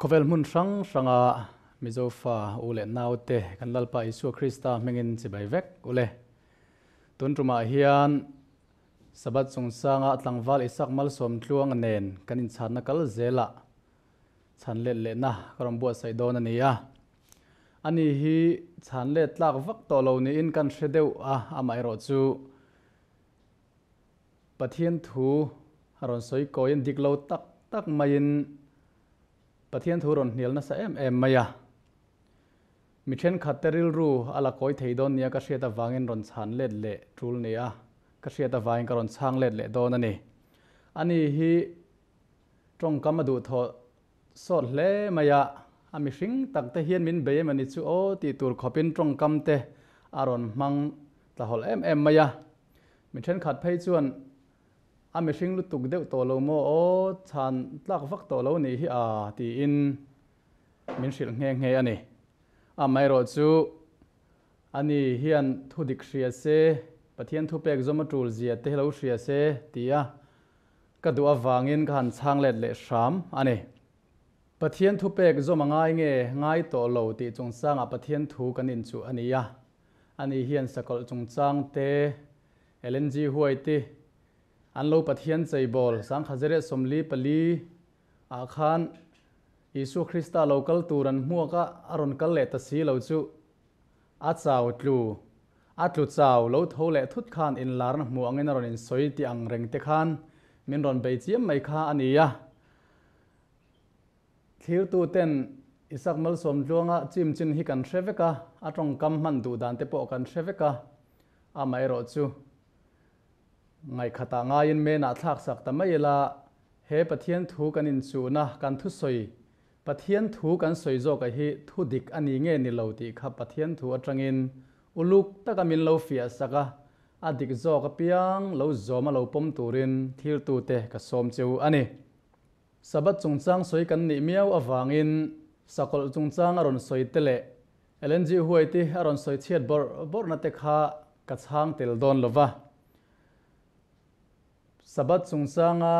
Khawvel hmun hrang hranga Mizo fa u leh naute kan Lalpa Isua Krista hmingin chibai vek ule. Tun tumah hian Sabbath chungchanga tlangval Isak Malsawmtluanga nen kan inchhanna kal zelah chhan let lehna ka rawn buatsaih dawn a ni a. Ani hi chhan let tlak vak tawh lo niin kan hre deuh a, amaherawhchu Pathian thu a rawn sawi kawiin dik lo tak tak maiin Pathian thu rawn hnial nasa em em mai a. Mi thenkhat te rilru a la kawi thei dawn nia ka hriat avangin rawn chhan let leh tul nia ka hriat avangin ka rawn chhang let leh dawn a ni. Ani hi tawngkam a duhthawh sawt hle mai a, a mihring tak te hian min bei em a ni chu aw tih tur khawpin tawngkam te a rawn hmang tlahawlh em em mai a. Mi thenkhat phei chuan a mihring lutuk deuh tawh lo maw aw chhan tlak vak tawh lo nih hi a tiin min hrilh nghe nghe a ni. Amaherawhchu ani hian thu dik hria se, Pathian thupek zawm a tul zia te lo hria se tia ka duh avangin ka han chhang let leh hram a ni. Pathian thupek zawm a ngai nge ngai tawh lo tih chungchangah Pathian thu kan inchuh a ni a. Ani hian sakawlh chungchang te, LNG huai te, an lo Pathian cheibawl sangkhazeriat 44 ah khan Isua Krista lo kal tur an hmuak a, a rawn kal leh ta si lo chu a chau tlu, a tlu chau lo tho leh thut khan inlarna hmuh angin a rawn insawi tih ang reng te khan min rawn bei chiam mai kha a ni a. Thlirtu ten Isak Malsawmtluanga chim chin hi kan hre vek a, a tawngkam hman duh dan te pawh kan hre vek a, amaherawhchu Ngaihkhatah ngaiin menah thlaksak ta mai ila, he Pathian thu kan inchuhna, kan thusawi, Pathian thu kan sawi zawka hi thu dik a ni nge ni lo tih kha Pathian thu atangin uluk taka min lo fiah sak a, a dik zawk apiang lo zawm a lo pawm turin thiltute ka sawm che u a ni. Sabbath chungchang sawi kan nih miau avangin sakawlh chungchang a rawn sawi te leh LNG huaiti a rawn sawi chhiat bawrh bawrhna te kha ka chhang tel dawn lo va. Sabbath chungchanga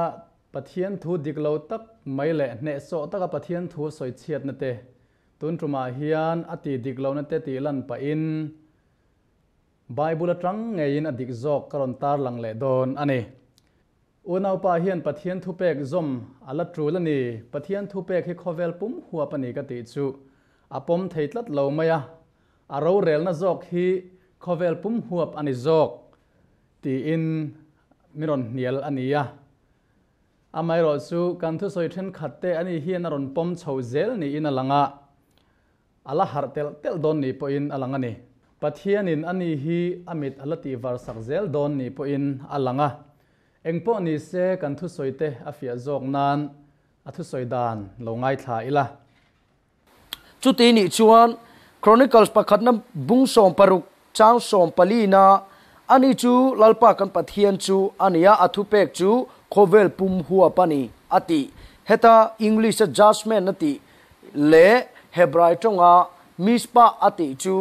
Pathian thu dik lo tak mai leh hnehsawh taka Pathian thu sawi chhiatna te tun tumah hian a ti dik lohna te tih lan pahin Bible atang ngeiin a dik zawk ka rawn tarlang leh dawn a ni. Unaupa hian Pathian thupek zawm a la tul a ni. Pathian thupek hi khawvel pum huap a ni ka tih chu a pawm thei tlat lo mai a, a rorelna zawk hi khawvel pum huap a ni zawk tiin min rawn hnial a ni a. Amaherawhchu kan thusawi thenkhat te ani hian a rawn pawm chho zel niin a lang a, a la harh telh telh dawn ni pawhin a lang a ni. Pathianin ani hi a mit a la tihvar sak zel dawn ni pawhin a lang a. Engpawh ni se kan thusawi te a fiah zawk nan a thusawi dan lo ngaithla ila. Chuti nih chuan Chronicles pakhatna bung 60 chang 14 na ani chu Lalpa kan Pathian chu a ni a, a thupek chu khawvel pum huap a ni a ti. Heta English a judgement a tih leh Hebrai tawnga mishpah a tih chu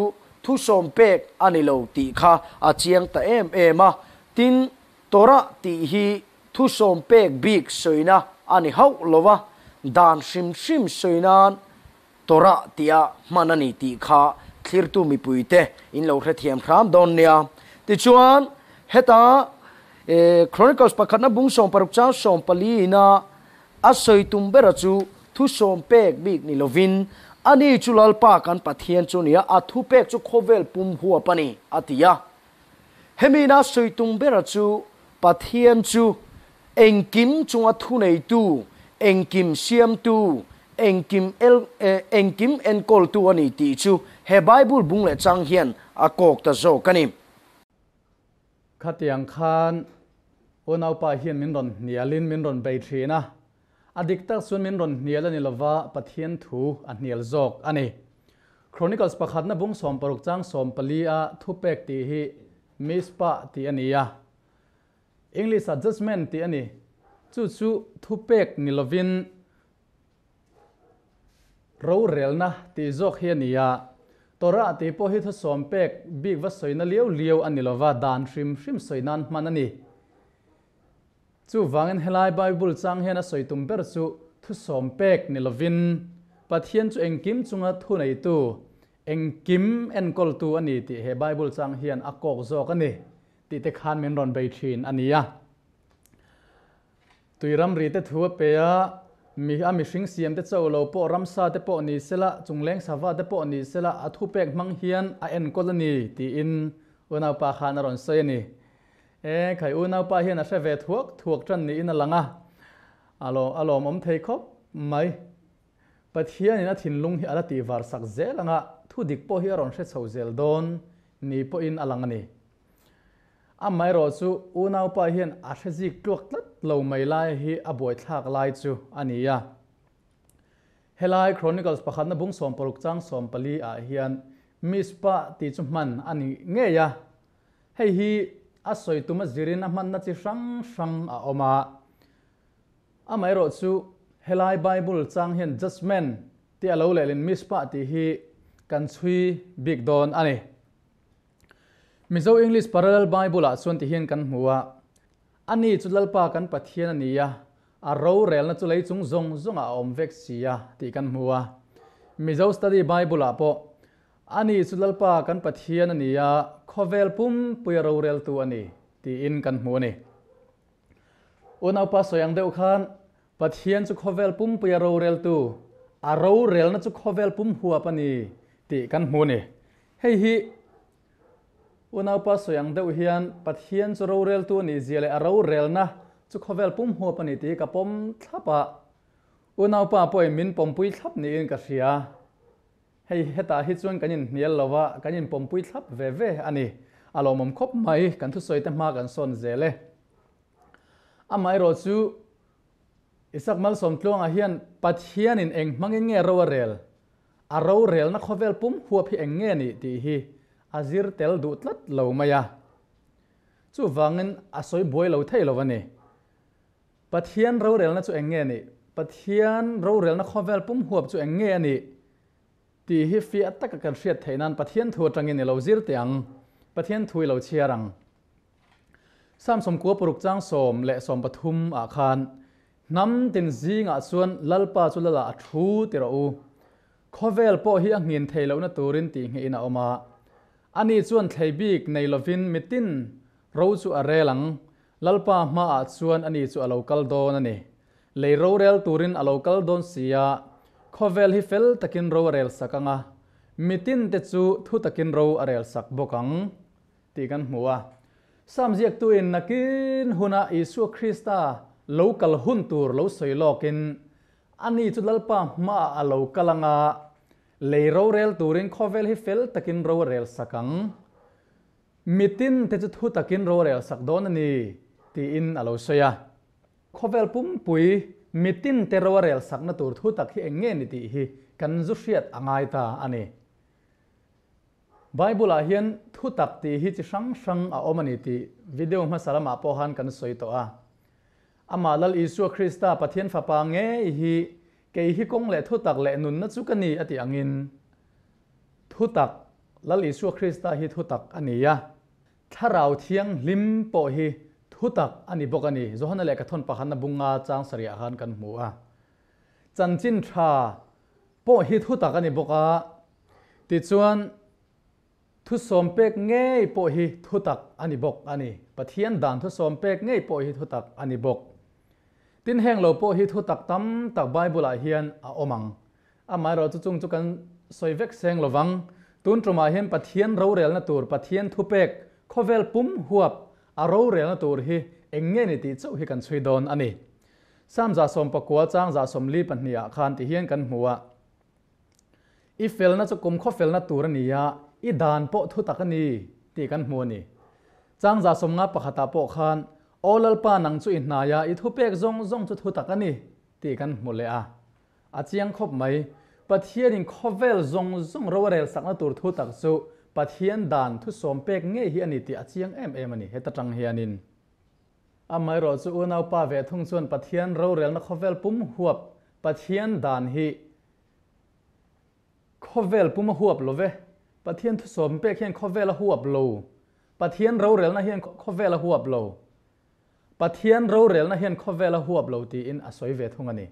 thu sawm pek a ni lo tih kha a chiang ta em em a. Tin, Torah tih hi thu sawm pek bik sawina a ni hauh lo a, dan hrim hrim sawi nan Torah tia hman a ni tih kha thlirtu mipuite in lo hrethiam hram dawn nia. Tichuan, heta Chronicles pakhatna bung 60 chang 14 ina a sawi tum bera chu thu sawm pek bik ni lovin, ani chu Lalpa kan Pathian chu nia, a thu pek chu khawvel pum huap a ni, a ti a. Hemi ina sawi tum bera chu Pathian chu engkim chunga thuneitu, engkim siamtu, engkim el engkim enkawltu a ni tih chu he Bible bung leh chang hian a kawk ta zawk a ni. Khatiang khan unaupa hian min rawn hnialin min rawn bei thin a, a dik tak chuan min rawn hnial a ni lova Pathian thu a hnial zawk a ni. Chronicles pakhatna bung 60 chang 14 a thupek tih hi Mizpah tih a ni a, English ah judgement tih a ni. Chu chu thupek ni lovin rorelna tih zawk hi a ni a. Torah tih pawh hi thusawm pek bik va sawina liau liau a ni lova, dan hrim hrim sawi nan hman a ni. Chuvangin helai Bible chang hian a sawi tum ber chu thusawm pek ni lovin Pathian chu engkim chunga thuneitu, engkim enkawltu a ni tih he Bible chang hian a kawk zawk a ni tih te khan min rawn bei thin a ni a. Tui ramri te thu a pe a, mi a mihring siam te cho lo pawh ramsa te pawh ni sela, chungleng sava te pawh ni sela a thupek hmang hian a enkawl a ni tiin unaupa khan a rawn sawi a ni. E, khai unaupa hian a hre ve thuak thuak tan niin a lang a, a lawmawm thei khawp mai. Pathianin a thinlung hi a la tihvar sak zel anga thu dik pawh hi a rawn hre chho zel dawn ni pawhin a lang a ni. Amaherawh chu unaupa hian a hre zik tluak tlat lo mai lai hi a buaithlak lai chu a ni a. Helai Chronicles pakhatna bung 60 chang 14 ah hian Mizpah tih chu hman a ni ngei a. Hei hi a sawi tum a zirin a hmanna chi hrang hrang a awm a. Amaherawh chu helai Bible chang hian judgement tih a lo lehlin Mizpah tih hi kan chhui bik dawn a ni. Mizo English Parallel Bible ah chuan ti hian kan hmu a, Ani chu Lalpa kan Pathian a ni a, a rorelna chu lei chung zawng zawngah a awm vek si a tih kan hmu a. Mizo Study Bible ah pawh, Ani chu Lalpa kan Pathian a ni a, khawvel pumpui a roreltu a ni tiin kan hmu a ni. Unaupa sawi ang deuh khan, Pathian chu khawvel pumpui a roreltu, a rorelna chu khawvel pum huap a ni tih kan hmu a ni. Hei hi unaupa sawi ang deuh hian Pathian chu roreltu a nih zia leh a rorelna chu khawvel pum huap a ni tih hi ka pawm thlap a, unaupa pawhin min pawmpui thlap niin ka hria. Hei hetah hi chuan kan inhnial lo a, kan inpawmpui thlap ve ve a ni. A lawmawm khawp mai, kan thusawi te hma kan sawn zel e. Amaherawh chu Isak Malsawmtluanga hian Pathianin eng hmangin nge ro a rel? A rorelna khawvel pum huap hi eng nge nih tih hi a zir tel duh tlat lo mai a. Chuvangin a sawi buai lo thei lo a ni. Pathian rorelna chu eng nge nih? Pathian rorelna khawvel pum huap chu eng nge a nih? Tih hi fiah taka kan hriat theih nan Pathian thu atangin i lo zir teh ang. Pathian thu i lo chhiar ang. Psalm 96 chang 10 le 13 ah khan, Hnam tin zingah chuan Lalpa chu Lala a thu ti rawh u. Khawvel pawh hi a nghin thei lohna turin tih ngeihin a awm a. Ani chuan thlei bik nei lovin mitin ro chu a rel ang. Lalpa hmaah chuan ani chu a lo kal dawn a ni. Lei rorel turin a lo kal dawn si a, khawvel hi fel takin ro a rel sak ang a, mitin te chu thu takin ro a rel sak bawk ang tih kan hmu a. Psalm ziaktuin nakin huna Isua Krista lo kal hun tur lo sawi lawkin, ani chu Lalpa hmaah a lo kal ang a, lei rorel turin khawvel hi fel takin ro a rel sak ang. Mitin te chu thu takin ro a rel sak dawn a ni, tiin a lo sawi a. Khawvel pumpui mitin te ro a rel sakna tur thu tak hi eng nge ni tih hi kan zu hriat a ngai ta a ni. Bible ah hian thu tak tih hi chi hrang hrang a awm a ni tih video hmasa lamah pawh khan kan sawi tawh a. Amah Lal Isua Krista Pathian Fapa ngei hi kei hi kawng leh thu tak leh nunna chu ka ni a tih angin thu tak Lal Isua Krista hi thu tak a ni a. Thlarau Thianghlim pawh hi thu tak a ni bawk a ni. Johana lehkha thawn pakhatna bunga chang sarih ah khan kan hmu a. Chanchin tha pawh hi thu tak a ni bawk a. Tichuan, thu sawm pek ngei pawh hi thu tak a ni bawk a ni. Pathian dan thu sawm pek ngei pawh hi thu tak a ni bawk. Tin heng lo pawh hi thu tak tam tak Bible ah hian a awm ang. Amaherawh chu chung chu kan sawi vek seng lovang. Tun tumah hian Pathian rorelna tur, Pathian thupek, khawvel pum huap a rorelna tur hi eng nge ni tih chauh hi kan chhui dawn a ni. Psalm 119 chang 42 ah khan ti hian kan hmu a. I felna chu kum khaw felna tur a ni a, i dan pawh thu tak a ni tih kan hmu a ni. Chang 51 ah pawh khan, Aw Lalpa nang chu i hnai a, i thupek zawng zawng chu thu tak a ni tih kan hmu leh a. A chiang khawp mai, Pathianin khawvel zawng zawng ro a rel sakna tur thu tak chu Pathian dan thu sawm pek ngei hi a ni tih a chiang em em a ni heta tang hianin. Amaherawh chu unaupa ve thung chuan Pathian rorelna khawvel pum huap Pathian dan hi khawvel pum a huap lo ve. Pathian thu sawm pek hian khawvel a huap lo. Pathian rorelna hian khawvel a huap lo. Pathian rorelna hian khawvel a huap lo tiin a sawi ve thung a ni.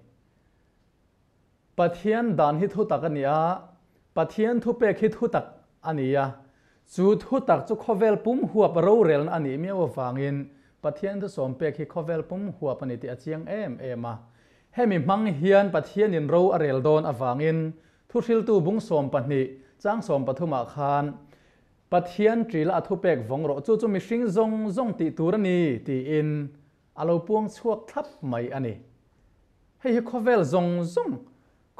Pathian dan hi thutak a ni a, Pathian thupek hi thutak a ni a, chu thutak chu khawvel pum huap rorelna a nih miau avangin Pathian thusawm pek hi khawvel pum huap a ni tih a chiang em em a. Hemi hmang hian Pathianin ro a rel dawn avangin Thuhriltu bung 12 chang 13 ah khan Pathian ṭila a thupek vawng rawh chu chu mihring zawng zawng tih tur a ni tiin a lo puang chhuak thlap mai a ni. Hei hi khawvel zawng zawng,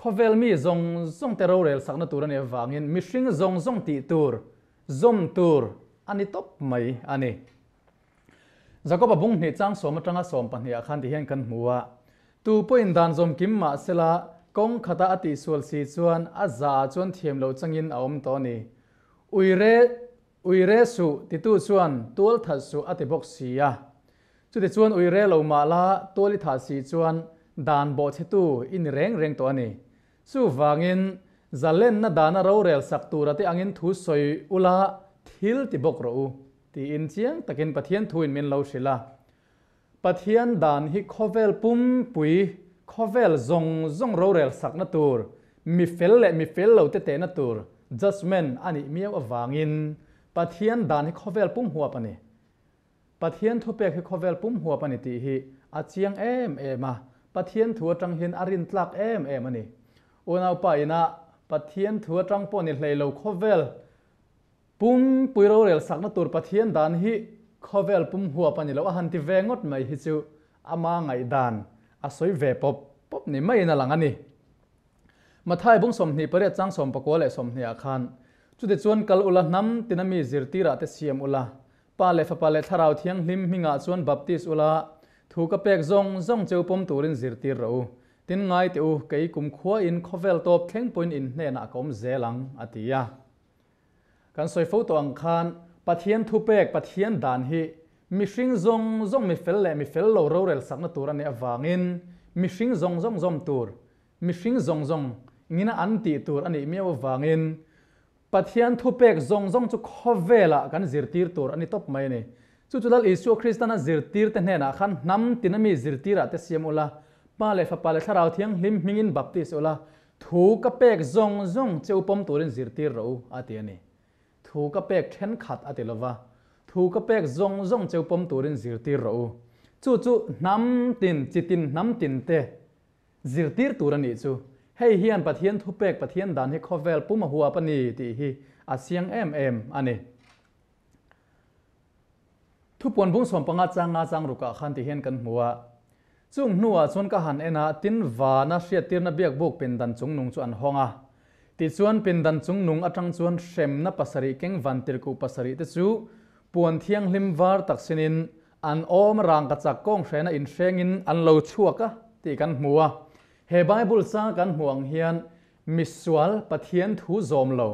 khawvel mi zawng zawng te rorel sakna tur a nih avangin mihring zawng zawng tih tur, zawm tur a ni tawp mai a ni. Jakob-a bung hnih chang sawm atanga sawm pahnih ah khan ti hian kan hmu a, Tu pawhin dan zawm kim mah sela kawng khata a tihsual si chuan a za ah chuan thiam loh changin a awm tawh a ni. Uire, uire suh titu chuan tual that suh a ti bawk si a. Chutichuan uire lo mah la tual i thah si chuan dan bawhchhetu i ni reng reng tawh a ni. Chuvangin zalenna dana rorel sak tura te angin thu sawi ula thil ti bawk rawh u tiin chiang takin Pathian thuin min lo hrilh a. Pathian dan hi khawvel pumpui, khawvel zawng zawng rorel sakna tur, mi fel leh mi fel lo te tehna tur judgement a nih miau avangin Pathian dan hi khawvel pum huap a ni. Pathian thupek hi khawvel pum huap a ni tih hi a chiang em em a, Pathian thu atang hian a rintlak em em a ni. Unaupa ina Pathian thu atang pawh ni hlei lo khawvel pum pui rorel sakna tur Pathian dan hi khawvel pum huap a ni lo a han ti ve ngawt mai hi chu ama ngaihdan a sawi ve pawp pawp ni maiin a lang a ni. Mathai bung 28 chang 19 leh 20 ah khan chutichuan kal ula hnam tina mi zirtirah te siam ula Pa leh Fapa leh Thlarau Thianghlim hmingah chuan baptis ula, thu ka pek zawng zawng cheu pawm turin zirtir rawh u. Tin ngai teh u, kei kumkhuain khawvel tawp thleng pawhin in hnenah ka awm zel ang, a ti a. Kan sawi fo tawh ang khan, Pathian thupek, Pathian dan hi mihring zawng zawng mi fel leh mi fel lo rorel sakna tur a nih avangin mihring zawng zawng zawm tur, mihring zawng zawng ngina an tih tur a nih miau avangin Pathian thupek zawng zawng chu khawvelah kan zirtir tur a ni tawp mai a ni. Chu chu Lal Isua Kristan a zirtirte hnenah khan hnam tina mi zirtirah te siam ula, Pa leh Fapa leh Thlarau Thianghlim hmingin baptis ula, thu ka pek zawng zawng che u pawm turin zirtir rawh u, a ti a ni. Thu ka pek thenkhat a ti lova, thu ka pek zawng zawng che u pawm turin zirtir rawh u. Chu chu hnam tin, chi tin hnam tin te Zirtir tur a nih chu. Hei hian Pathian thupek Pathian dan hi khawvel pum a huap a ni tih hi a chiang em em a ni. Thupuan bung 15 chang nga chang rukah khan ti hian kan hmu a. Chung hnuah chuan ka han en a, tin vana hriattirna biakbuk pindan chungnung chu an hawng a. Tichuan pindan chungnung atang chuan hremna pasarih keng vantirhkuh pasarih te chu puan thianghlim var tak sinin An awm rangkachak kawnghrena inhrengin an lo chhuak a tih kan hmu a. He Bible chang kan hmuh ang hian misual Pathian thu zawm lo,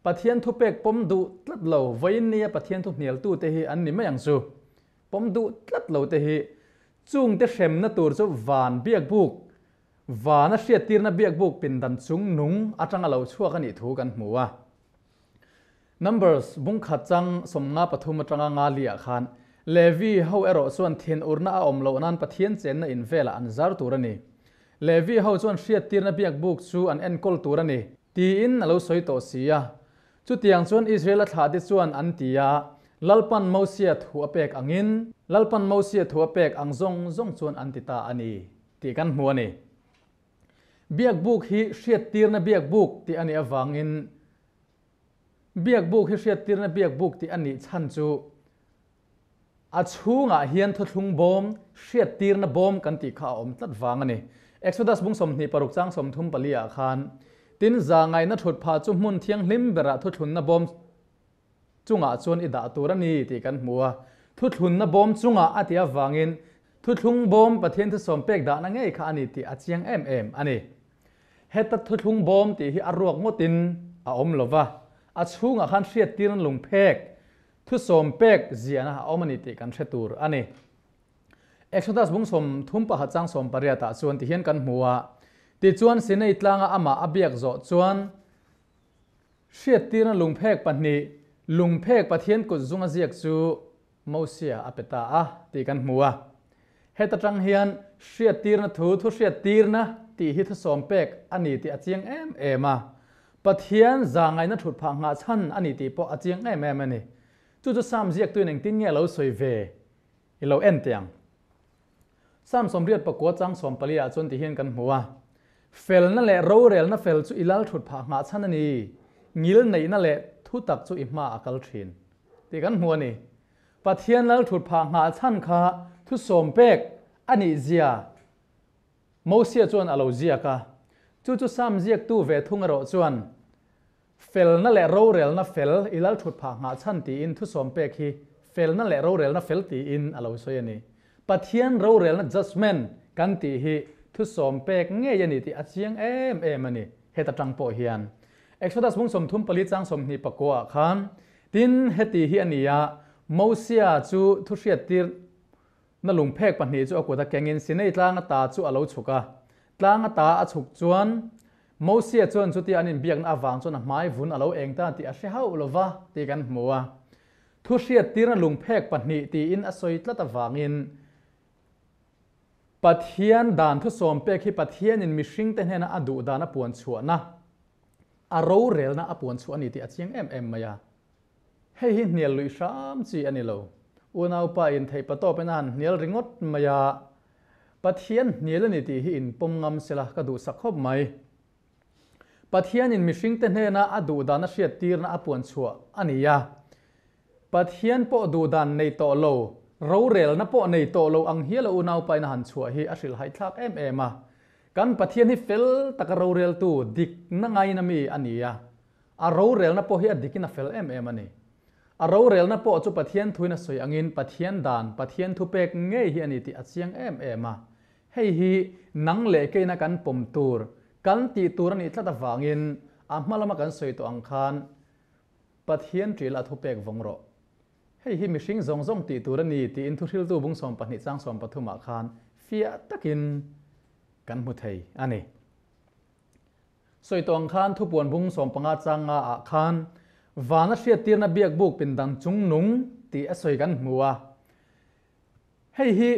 Pathian thupek pawm duh tlat lo vawiin nia Pathian thu hnialtute hi an ni mai ang chu. Pawm duh tlat lo te hi chungte hremna tur chu van biakbuk, vana hriattirna biakbuk pindan chung nung atanga lo chhuak a nih thu kan hmu a. Numbers bung khat chang 53 atanga nga li ah khan Levi ho erawh chuan thinurna a awm loh nan Pathian chenna in velah an zar tur a ni. Levi ho chuan hriattirna biakbuk chu an enkawl tur a ni, tiin a lo sawi tawh si a. Chutiang chuan Israel-a thlahte chuan an ti a, Lalpan Mosia thu a pek angin, Lalpan Mosia thu a pek ang zawng zawng chuan an ti ta a ni, tih kan hmu a ni. Biakbuk hi hriattirna biakbuk tih a nih avangin, Biakbuk hi hriattirna biakbuk tih a nih chhan chu a chhungah hian thuthlung bawm, hriattirna bawm kan tih kha a awm tlat vang a ni. Exodus bung 26 chang 34 ah khan, Tin zahngaihna thut phah chu hmun thianghlim berah thuthlunna bawm chungah chuan i dah tur a ni tih kan hmu a. Thuthlunna bawm chungah a tih avangin thuthlung bawm Pathian thusawm pek dahna ngei kha a ni tih a chiang em em a ni. Heta thuthlung bawm tih hi a ruak ngawtin a awm lo va, a chhungah khan hriattirna lungphek, thusawm pek ziahna a awm a ni tih kan hre tur a ni. Exodus bung 31 chang 18 ah chuan tihian kan hmu a, Tichuan Sinai tlanga amah a biak zawh chuan hriattirna lungphek pahnih, lungphek Pathian kut zunga ziak chu Mosia a pe ta a tih kan hmu a. Heta tang hian hriattirna thu, thu hriattirna tih hi thusawm pek a ni tih a chiang em em a. Pathian zahngaihna thut phah nghah chhan a ni tih pawh a chiang em em a ni. Chu chu Sam ziaktuin engtin nge a lo sawi ve i lo en teh ang. Sam 84 chang 14 ah chuan ti hian kan hmu a, Felna leh rorelna fel chu i lal thut phah nghah chhan a ni, ngil neihna leh thutak chu i hma a kal thin tih kan hmu a ni. Pathian lal thut phah nghah chhan kha thusawm pek a nih zia Mosia chuan a lo ziak a. Chu chu Sam ziaktu ve thung erawh chuan felna leh rorelna fel i lal thut phah nghah chhan tiin thusawm pek hi felna leh rorelna fel tiin a lo sawi a ni. Pathian rorelna judgement kan tih hi thusawm pek ngei a ni tih a chiang em em a ni heta tang pawh hian. Exodus bung 34 chang 29 ah khan Tin, heti hi a ni a, Mosia chu thu hriattir na lungphek pahnih chu a kut a kengin Sinai tlang ata chu a lo chhuk a. Tlang ata a chhuk chuan Mosia chuan chutia an inbiakna avang chuan a hmai vun a lo eng ta tih a hre hauh lo va tih kan hmu a. Thu hriattirna lungphek pahnih tiin a sawi tlat avangin Pathian dan thusawm pek hi Pathianin mihringte hnena a duh dan a puan chhuahna A rorelna a puan chhuah a ni tih a chiang em em mai a. Hei hi hnial luih hram chi a ni lo. Unaupa in theih patawp in a han hnial ringawt mai a. Pathian hnial a ni tih hi in pawm ngam sela ka duhsak khawp mai. Pathian in mihringte hnena a duhdan a hriattirna a puan chhuah a ni a. Pathian pawh duhdan nei tawh lo, rorelna pawh nei tawh lo ang hial a unaupa in a han chhuah hi a hrilhhaihthlak em em a. Kan Pathian hi fel taka roreltu dikna ngaina mi a ni a, a rorelna pawh hi a dikin a fel em em a ni. A rorelna pawh chu Pathian thuin a sawi angin Pathian dan, Pathian thupek ngei hi a ni tih a chiang em em a. Hei hi nang leh keina kan pawm tur, kan tih tur a nih tlat avangin a hma lama kan sawi tawh ang khan Pathian ṭil a thupek vawng rawh. Hei hi mihring zawng zawng tih tur a ni tiin thuhriltu bung 12 chang 13 ah khan fiah takin kan hmu thei a ni. Sawi tawh ang khan thupuan bung 15 chang nga ah khan vana hriattirna biakbuk pindang chung nung tih a sawi kan hmu a. Hei hi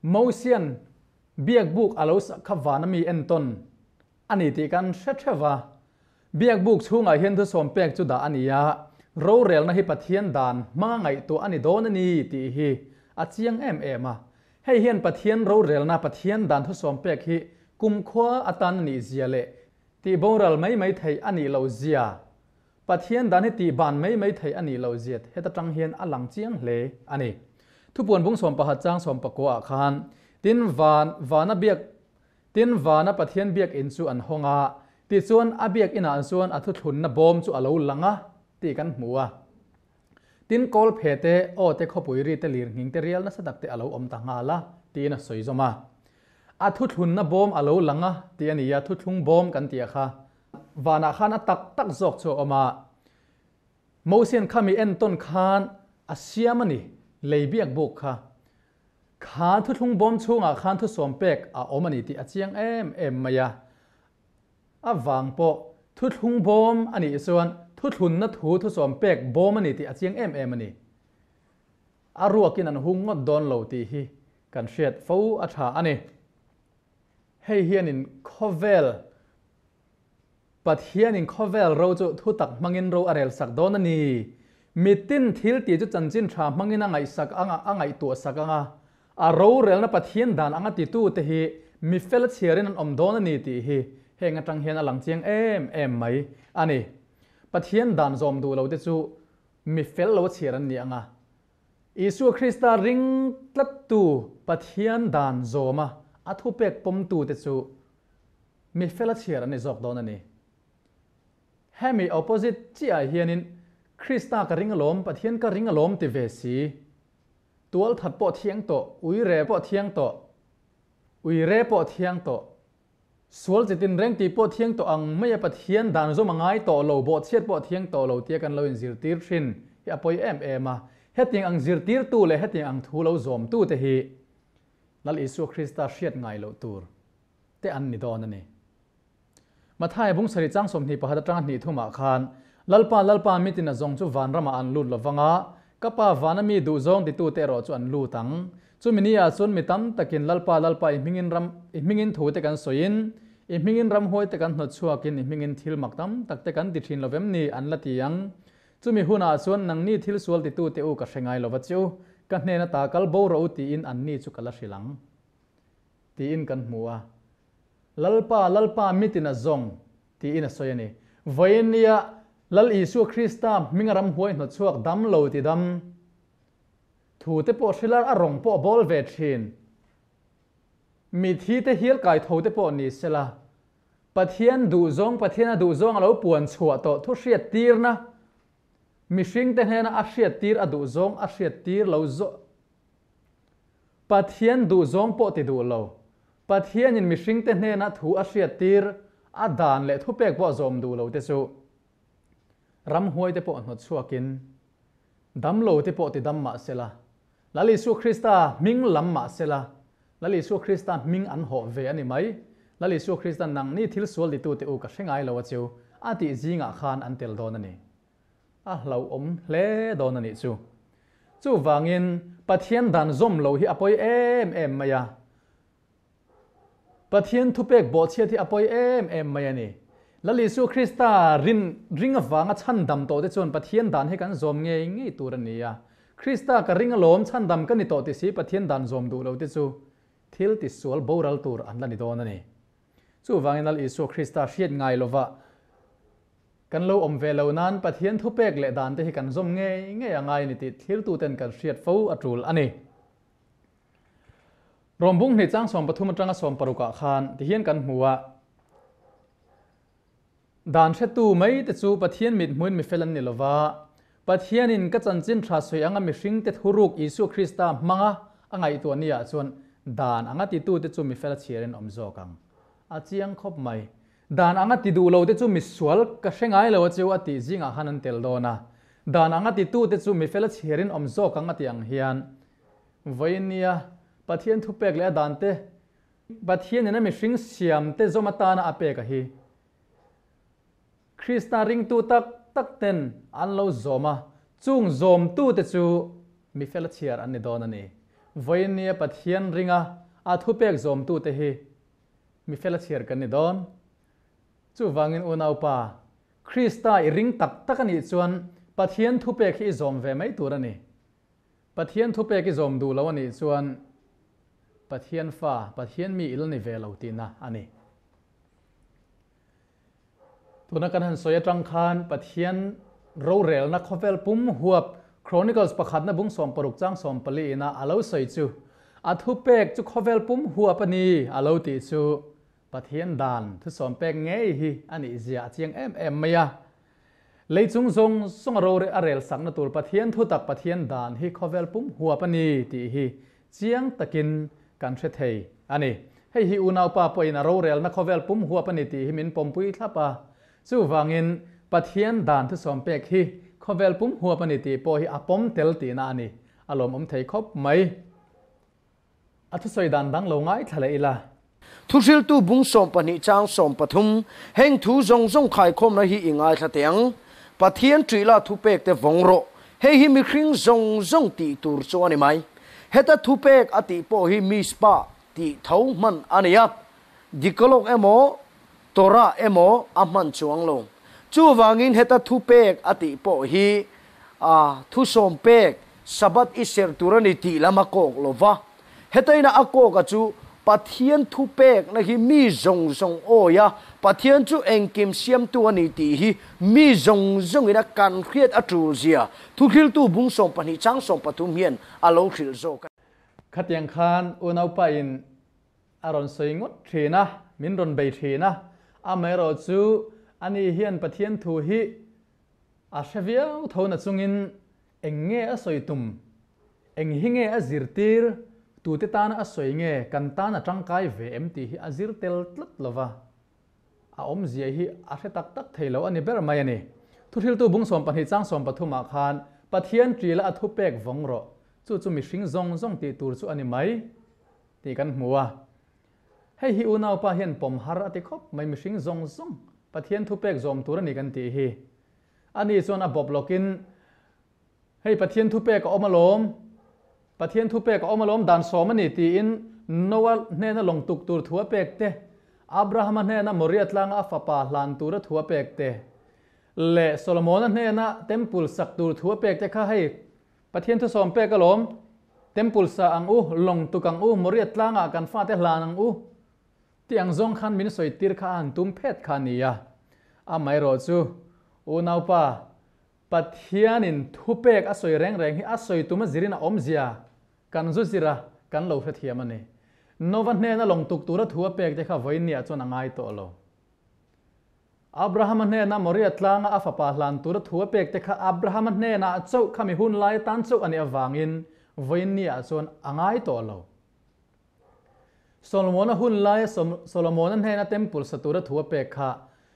Mosian biakbuk a lo sak kha vana mi entawn a ni tih kan hre theuh va. Biakbuk chhungah hian thusawm pek chu dah a ni a, rorelna hi Pathian dan hmanga ngaihtuah a ni dawn a ni tih hi a chiang em em a. Hei hian Pathian rorelna, Pathian dan thusawm pek hi kumkhua atan a nih zia leh tih boral mai mai theih a nih loh zia, Pathian dan hi tih ban mai mai theih a nih loh zia heta tang hian a lang chiang hle a ni. Thupuan bung 11 chang 19 ah khan, Tin, van, vana biak Tin, vana Pathian biakinn chu an hawng a, tichuan a biakinah chuan a thuthlunna bawm chu a lo lang a tih kan hmu a. Tin, kawl phe te, aw te, khawpui ri te, lir nghing te, rial nasa tak te a lo awm ta nghal a, tiin a sawi zawm a. A thuthlunna bawm a lo lang a tih a ni a, thuthlung bawm kan tih a kha. Vanah khan a tak tak zawk chu a awm a. Mosian khami entawn khan a siam a ni, lei biak buk kha. Kha thuthlung bawm chhungah khan thusawm pek a awm a ni tih a chiang em em mai a. A vang pawh thuthlung bawm a nih chuan thuthlunna thu thusawm pek bawm a ni tih a chiang em em a ni. A ruakin an hung ngawt dawn lo tih hi kan hriat fo a tha a ni. Hei hianin khawvel Pathianin khawvel ro chu thutak hmangin ro a relsak dawn a ni. Mitin thil tih chu chanchin tha hmangin a ngaihsak anga a ngaihtuahsak anga a rorelna Pathian dan anga titute hi mi fel chhiarin an awm dawn a ni tih hi heng atang hian a lang chiang em em mai a ni. Pathian dan zawm duh lote chu mi fel lo chhiar an ni anga Isua Krista ring tlattu Pathian dan zawma a thupek pawmtute chu Mi fel a chhiar an ni zawk dawn a ni. Hemi opposite chiah ah hianin Krista ka ring alawm, Pathian ka ring alawm ti ve si. Tual that pawh thiang tawh, uire pawh thiang tawh, uire pawh thiang tawh, sual chi tin reng tih pawh thiang tawh ang mai a Pathian dan zawm a ngai tawh lo, bawhchhiat pawh thiang tawh lo tia kan lo inzirtir thin hi a pawi em em a. Hetiang ang zirtirtu leh hetiang ang thu lo zawmtute hi Lal Isua Krista hriat ngai loh tur te an ni dawn a ni. Matthai bung sarih chang 21 atanga hnih thumah khan, Lalpa, Lalpa, mitin a zawng chu van ramah an lut lo vang a, ka Pa vana mi duhzawng titute erawh chu an lut ang. Chumi ni ah chuan mi tam takin Lalpa, Lalpa, i hmingin ram, i hmingin thu te kan sawiin, i hmingin ramhuai te kan hnawt chhuakin, i hmingin thil mak tam tak te kan ti thin lo vem ni? an la ti ang. Chumi hunah chuan nangni thil sual titu te u ka hre ngai lova chu, ka hnen ata kal bo rawh u tiin anni chu ka la hrilh ang. Tiin kan hmu a. Lalpa, Lalpa mitin a zawng, tiin a sawi a ni. Vawiin nia Lal Isua Krista hminga ramhuai hnawtchhuak dam lo ti dam. Thu te pawh hrilar a rawng pawh bawl ve thin. Mithi te hial kai tho te pawh ni sela, Pathian duhzawng, Pathian a duhzawng a lo puan chhuah tawh thu hriat tirna, mihring te hnena a hriat tir a duhzawng a hriat tir lo zawh, Pathian duhzawng pawh ti duh lo, Pathianin mihring te hnena thu a hriat tir a dan leh thupek pawh zawm duh lo te chu ramhuai te pawh hnawt chhuakin Damlo te pawh ti dam mah sela, Lal Isua Krista hming lam mah sela, Lal Isua Krista hming an hawh ve a ni mai. Lal Isua Krista nangni thil sual titute u ka hre ngai lo a chu a tih zingah khan an tel dawn a ni. A hlauhawm hle dawn a nih chu. Chuvangin Pathian dan zawm lo hi a pawi em em mai a. Pathian thupek bawhchhiat hi a pawi em em mai a ni. Lal Isua Krista rin ring avanga chhandam tawhte chuan Pathian dan hi kan zawm ngei ngei tur a ni a. Krista ka ring alawm chhandam ka ni tawh ti si Pathian dan zawm duh lote chu thil tisual boral tur an la ni dawn a ni. Chuvangin Lal Isua Krista hriat ngai lova kan lo awm ve lo nan Pathian thupek leh dante hi kan zawm ngei ngei a ngai a ni tih thlirtuten kan hriat fo a tul a ni. Rawmbung hnih chang 13 atanga 16 ah khan tihian kan hmu a, Dan hretu mai te chu Pathian mithmuin mifel an ni lova, Pathianin ka chanchin tha sawi anga mihringte thuruk Isua Krista hmanga a ngaihtuah ni ah chuan dan anga titute chu mifel a chhiarin awm zawk ang. A chiang khawp mai. Dan anga ti duh lo te chu misual ka hre ngai lo a cheu a tih zingah khan an tel dawn a, dan anga titute chu mifel a chhiarin awm zawk ang a tih ang hian Vawiin nia Pathian thupek leh a dante Pathianin a mihring siamte zawm atana a pek a hi. Krista ringtu tak tak ten an lo zawm a, chung zawmtute chu mifel a chhiar an ni dawn a ni. Vawiin nia Pathian ringa a thupek zawmtute hi mifel a chhiar kan ni dawn. Chuvangin unaupa, Krista i ring tak tak a nih chuan Pathian thupek hi i zawm ve mai tur a ni. Pathian thupek i zawm duh lo a nih chuan Pathian fa, Pathian mi i la ni ve lo tihna a ni. Tuna kan han sawi atang khan Pathian rorelna khawvel pum huap Chronicles pakhatna bung 60 chang 14 ina a lo sawi chu a thupek chu khawvel pum huap a ni a lo tih chu Pathian dan thusawm pek ngei hi a nih zia a chiang em em mai a. Lei chung zawng zawng a rore a rel sakna tur Pathian thutak Pathian dan hi khawvel pum huap a ni tih hi chiang takin kan hre thei a ni. Hei hi unaupa pawhin a rorelna khawvel pum huap a ni tih hi min pawmpui thlap a. Chuvangin Pathian dan thusawm pek hi khawvel pum huap a ni tih pawh hi a pawm tel tihna a ni. A lawmawm thei khawp mai. A thusawi dan dang lo ngaithla leh ila. Thuhriltu bung 12 chang 13, Heng thu zawng zawng khaikhawmna hi i ngaithla teh ang. Pathian ṭihla thupek te vawng rawh. Hei hi mihring zawng zawng tih tur chu a ni mai. Heta thupek a tih pawh hi Mizpah tih tho hman a ni a. Decalogue emaw Torah emaw a hman chuang lo. Chuvangin heta thupek a tih pawh hi a thusawm pek Sabbath i serh tur a ni tih lam a kawk lo va. Heta ina a kawk a chu Pathian thupekna hi mi zawng zawng awi a, Pathian chu engkim siamtu a ni tih hi mi zawng zawngin a kan hriat a tul zia Thuhriltu bung 12 chang 13 hian a lo hrilh zawk a. Khatiang khan unaupa in A rawn sawi ngawt thin a, min rawn bei thin a. Amaherawh chu ani hian Pathian thu hi a hre viau tho na chungin eng nge a sawi tum, eng hi nge a zirtir, tute tana a sawi nge kan tan a tangkai ve em tih hi a zir tel tlat lo va. A awmzia hi a hre tak tak thei lo a ni ber mai a ni. Thuhriltu bung 12 chang 13 ah khan Pathian ṭila a thupek vawng rawh, chu chu mihring zawng zawng tih tur chu a ni mai. Tih kan hmu a. Hei hi unaupa hian pawm har a ti khawp mai mihring zawng zawng Pathian thupek zawm tur a ni kan tih hi. Ani chuan a bawp lawkin, Hei Pathian thupek a awm alawm. Pathian thupek a awm alawm dan sawm a ni tiin Noa hnena lawng tuk tur thu a pek te, Abrahama hnena Moria tlanga a fapa hlan tura thu a pek te, leh Solomona hnena Temple sak tur thu a pek te kha hei Pathian thu sawm pek alawm, Temple sa ang u, lawng tuk ang u, Moria tlangah kan fate hlan ang u tih ang zawng khan min sawi tir kha a han tum phet kha a ni a. Amaherawhchu, unaupa, Pathianin thupek a sawi reng reng hi a sawi tum a zirin a awmzia kan zu zir a, kan lo hrethiam a ni. Nova hnena lawng tuk tura thu a pek te kha vawiinniah chuan a ngai tawh lo. Abrahama hnena Moria tlanga a fapa hlan tura thu a pek te kha Abrahama hnenah chauh khami hun lai atan chauh a nih avangin vawiinniah chuan a ngai tawh lo. Solomona hun laia Solomona hnena temple sa tura thu a pek kha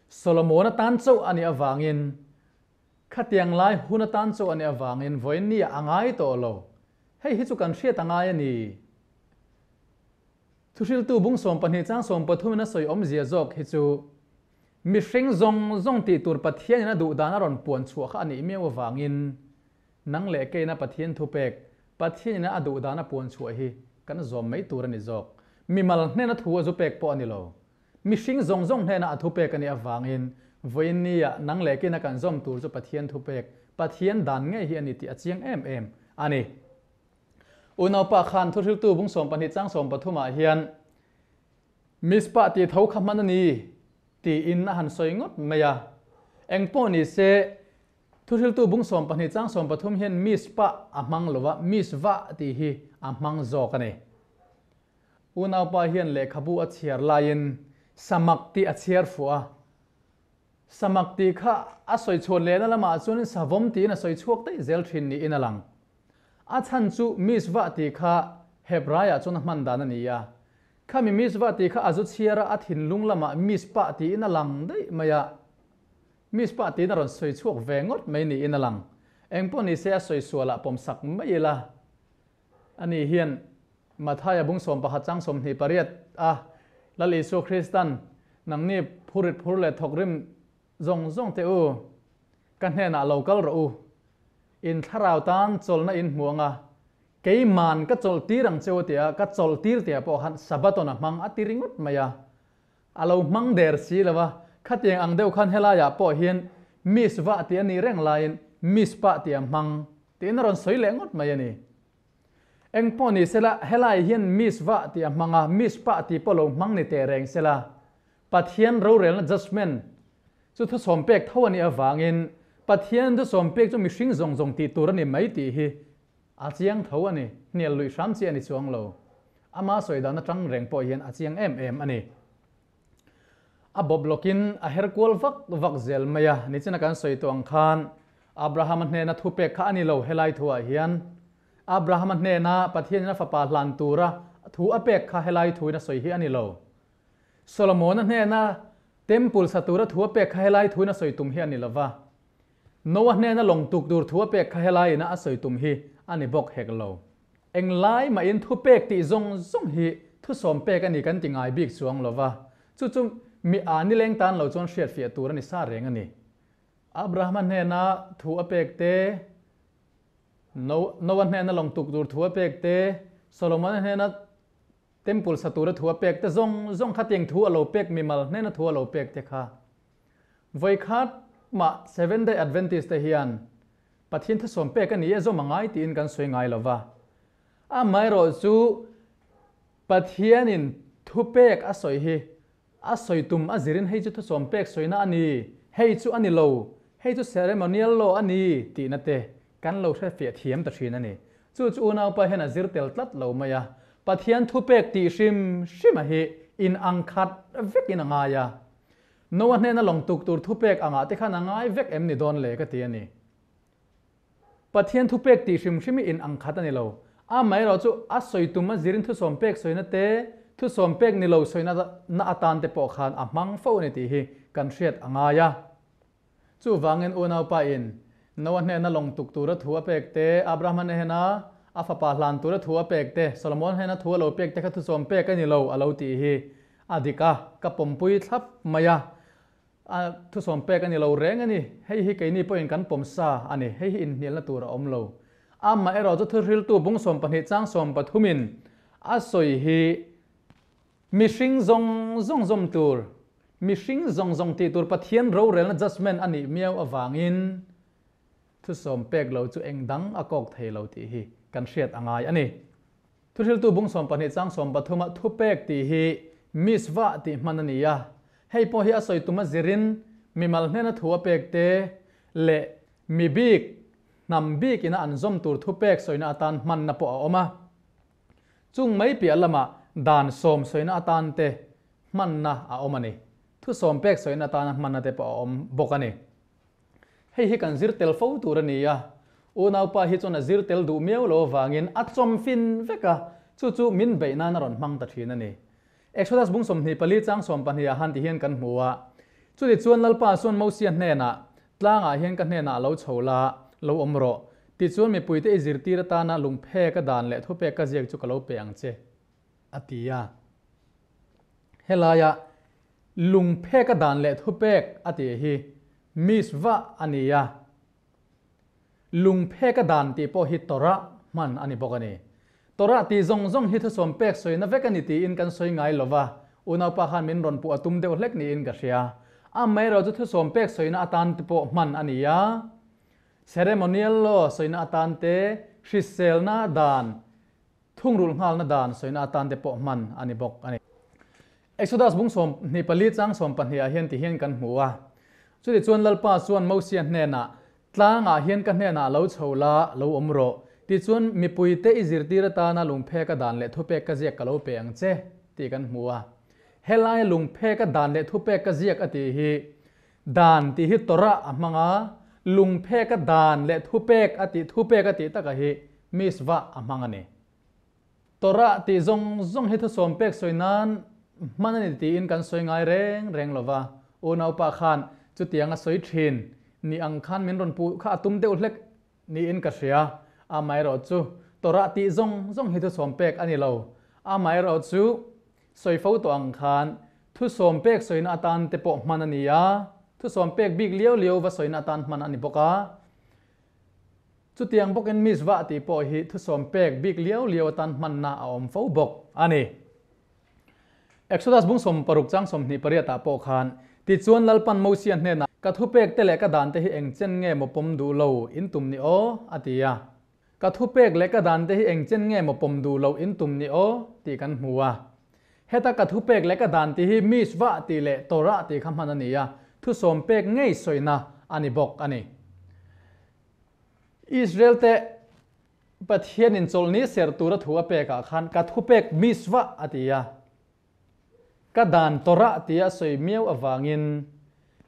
Solomona tan chauh a nih avangin Khatiang lai hun atan chu a nih avangin vawiin a ngai tawh lo. Hei hi chu kan hriat a ngai a ni. Thuhriltu bung 12 chang 13 in a sawi awmzia zawk hi chu mihring zawng zawng tih tur Pathianin a duh dan a rawn puan chhuah kha a nih miau avangin nang leh keina Pathian thupek Pathianin a duh dan a puan chhuah hi kan zawm mai tur a ni zawk. Mimal hnena thu a zu pek pawh a ni lo. Mihring zawng zawng hnena a thupek a nih avangin vawiin nia nang leh kina kan zawm tur chu Pathian thupek, Pathian dan ngei hi a ni tih a chiang em em a ni. Unaupa khan thuhriltu bung 12 chang 13 ah hian Mizpah tih tho kha hman a ni tiin a han sawi ngawt mai a. Engpawh ni se, thuhriltu bung 12 chang 13 hian Mizpah a hmang lo va, Mizvah tih hi a hmang zawk a ni. Unaupa hian lehkhabu a chhiar laiin samak tih a chhiar fuh a. Samak tih kha a sawi chhuat lehna lamah chuanin savawm tiin a sawi chhuak daih zel thin niin a lang. A chhan chu Mizvah tih kha Hebraiah chuan a hman dan a ni a. Khami Mizvah tih kha a zu chhiar a, a thinlung lamah Mizpah tiin a lang daih mai a. Mizpah tiin a rawn sawi chhuak ve ngawt mai niin a lang. Engpawh nise a sawi sualah pawmsak mai ila. Ani hian Mathaia bung 11 chang 28 a Lal Isua Kristan, Nangni phurit phur leh thawkrim zawng zawng teh u, ka hnenah lo kal rawh u. In thlarau tan chawlhna in hmu anga, keiman ka chawlh tir ang che u tia ka chawlh tir tia pawh khan Sabbaton a hmang a ti ringawt mai a. A lo hmang der si lo a, khatiang ang deuh khan helaiah pawh hian Miss vah tih a nih reng laiin Miss pah tih a hmang tiin a rawn sawi leh ngawt mai a ni. Eng pawh ni sela, helai hian Miss vah tih a hmang a, Miss pah tih pawh lo hmang ni teh reng sela, Pathian rorelna judgement chu thusawm pek tho a nih avangin Pathian thusawm pek chu mihring zawng zawng tih tur a ni mai tih hi A chiang tho a ni, hnial luih hram chi a ni chuang lo. Ama sawi dan atang reng pawh hian a chiang em em a ni. A bawp lawkin a her kual vak vak zel mai a, nichina kan sawi tawh ang khan Abrahama hnena thupek kha a ni lo helai thuah hian. Abrahama hnena Pathianin a fapa hlan tura thu a pek kha helai thuin a sawi hi a ni lo. Solomona hnena Temple sa tura thu a pek kha helai thuin a sawi tum hi a ni lo va. Noah hnena lawng tuk tur thu a pek kha helai ina a sawi tum hi a ni bawk hek lo. Englai mahin thu pek tih zawng zawng hi thu sawm pek a ni kan ti ngai bik chuang lo va, chu chu mi a ni leng tan lo chuan hriatfiah tur a ni sa reng a ni. Abrahama hnena thu a pek te, Noah hnena lawng tuk tur thu a pek te, Solomona hnena Temple sa tura thu a pek te zawng zawng kha tiang thu a lo pek mimal hnena thu a lo pek te kha Vawikhat mah Seventh Day Adventist te hian Pathian thusawm pek a ni e zawm a ngai tiin kan sawi ngai lo va. Amaherawh chu Pathianin thupek a sawi hi a sawi tum a zirin hei chu thusawm pek sawina a ni, hei chu a ni lo, hei chu ceremonial law a ni tihna te kan lo hrefiah thiam ta thin a ni. Chu chu unaupa hian a zir tel tlat lo mai a, Pathian thupek tih hrim hrima hi in ang khat vekin a ngai a. Noah hnena lawng tuk tur thupek angah te khan a ngai vek em ni dawn le ka ti a ni. Pathian thupek tih hrim hrim hi in ang khat a ni lo. Amaherawh chu a sawi tum a zirin thusawm pek sawina te, thusawm pek ni lo sawina na atan te pawh khan a hmang fo a ni tih hi kan hriat a ngai a. Chuvangin unaupa in Noah hnena lawng tuk tura thu a pek te, Abrahama hnena a fapa hlan tura thu a pek te, Solomon hnena thu a lo pek te kha thusawm pek a ni lo a lo tih hi A dik a, ka pawmpui thlap mai a, a thusawm pek a ni lo reng a ni. Hei hi keini pawhin kan pawm sa a ni, hei hi inhnialna tur a awm lo. Amaherawhchu thuhriltu bung 12 chang 13 in a sawi hi mihring zawng zawng zawm tur, mihring zawng zawng tih tur Pathian rorelna judgement a nih miau avangin thu sawm pek lo chu eng dang a kawk thei lo tih hi kan hriat a ngai a ni. Thuhriltu bung 12 chang 13 a thupek tih hi misvah tih hman a ni a, hei pawh hi a sawi tum a zirin mimal hnena thu a pek te leh mi bik, hnam bik ina an zawm tur thupek sawina atan hmanna pawh a awm a. Chung mai piah lamah dan sawm sawina atan te hmanna a awm a ni. Thu sawm pek sawina atana hmanna te pawh a awm bawk a ni. Hei hi kan zir tel fo tur a ni a, unaupa hi chuan a zir tel duh miau lo avangin a chawm fin vek a, chu chu min beih nan a rawn hmang ta thin a ni. Exodus bung 24 chang 12 ah han ti hian kan hmu a, Chuti chuan Lalpa chuan Mosia hnenah, Tlangah hian ka hnenah lo chho la, lo awm rawh. Tichuan mipuite i zirtir atana lungphek a dan leh thupek ka ziak chu ka lo pe ang che, a ti a. Helaia lungphek a dan leh thupek a tih hi misvah a ni a, lungphek a dan tih pawh hi Torah hman a ni bawk a ni. Torah tih zawng zawng hi thusawm pek sawina vek a ni tiin kan sawi ngai lo va, unaupa khan min rawn puh a tum deuh hlek niin ka hria. Amaherawhchu chu thusawm pek sawina atan te pawh hman a ni a, ceremonial law sawina atan te, hriselna dan, Thungrulh nghalna dan sawina atan te pawh hman a ni bawk a ni. Exodus bung 24 chang 12 ah hian ti hian kan hmu a, Chutichuan Lalpa chuan Mosia hnenah, Tlangah hian ka hnenah lo chho la, lo awm rawh. Tichuan mipuite i zirtir atana lungpheka dan leh thupek ka ziak ka lo pe ang che, tih kan hmu a. Helaia lungpheka dan leh thupek ka ziak a tih hi dan tih hi Torah a hmang a, lungpheka dan leh thupek a tih thupek a tih takah hi misvah a hmang a ni. Torah tih zawng zawng hi thusawm pek sawi nan hman a ni tiin kan sawi ngai reng reng lo va, unaupa khan chutiang a sawi thin ni ang khan min rawn puh kha a tum deuh hlek niin ka hria. Amaherawhchu Torah tih zawng zawng hi thusawm pek a ni lo. Amaherawhchu Sawi fo tawh ang khan thusawm pek sawina atan te pawh hman a ni a, thusawm pek bik liau liau va sawina atan hman a ni bawk a. Chutiang bawkin misvah tih pawh hi thusawm pek bik liau liau atan hmanna a awm fo bawk a ni. Exodus bung 60 chang 28 ah pawh khan, Tichuan Lalpan Mosia hnenah, Ka thupek te leh ka dan te hi eng chen nge maw pawm duh lo in tum ni aw? a ti a. Ka thupek leh ka dan te hi eng chen nge maw pawm duh loh in tum ni aw tih kan hmu a. Heta ka thupek leh ka dan tih hi mishvah tih leh Torah tih kha hman a ni a, thusawm pek ngei sawina a ni bawk a ni. Israel te Pathianin chawlhni serh tura thu a pekah khan ka thupek mishvah a ti a. Ka dan Torah tia sawi miau avangin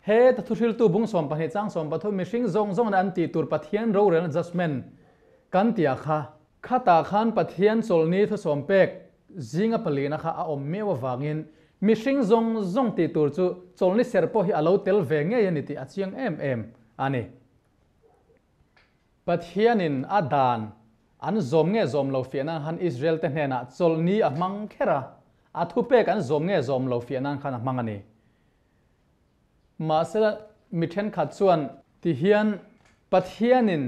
he ta thuhriltu bung 12 chang 13 mihring zawng zawng an tih tur Pathian rorelna judgement kan tia kha khatah khan Pathian chawlhni thusawm pek zinga palina kha a awm miau avangin mihring zawng zawng tih tur chu chawlhni ser pawh hi a lo tel ve ngei a ni tih a chiang em em a ni. Pathianin a dan an zawm nge zawm lo fiah nan khan Israel te hnenah chawlhni a hmang kher a, a thupek an zawm nge zawm lo fiah nan khan a hmang a ni. Mahse mi thenkhat chuan ti hian Pathianin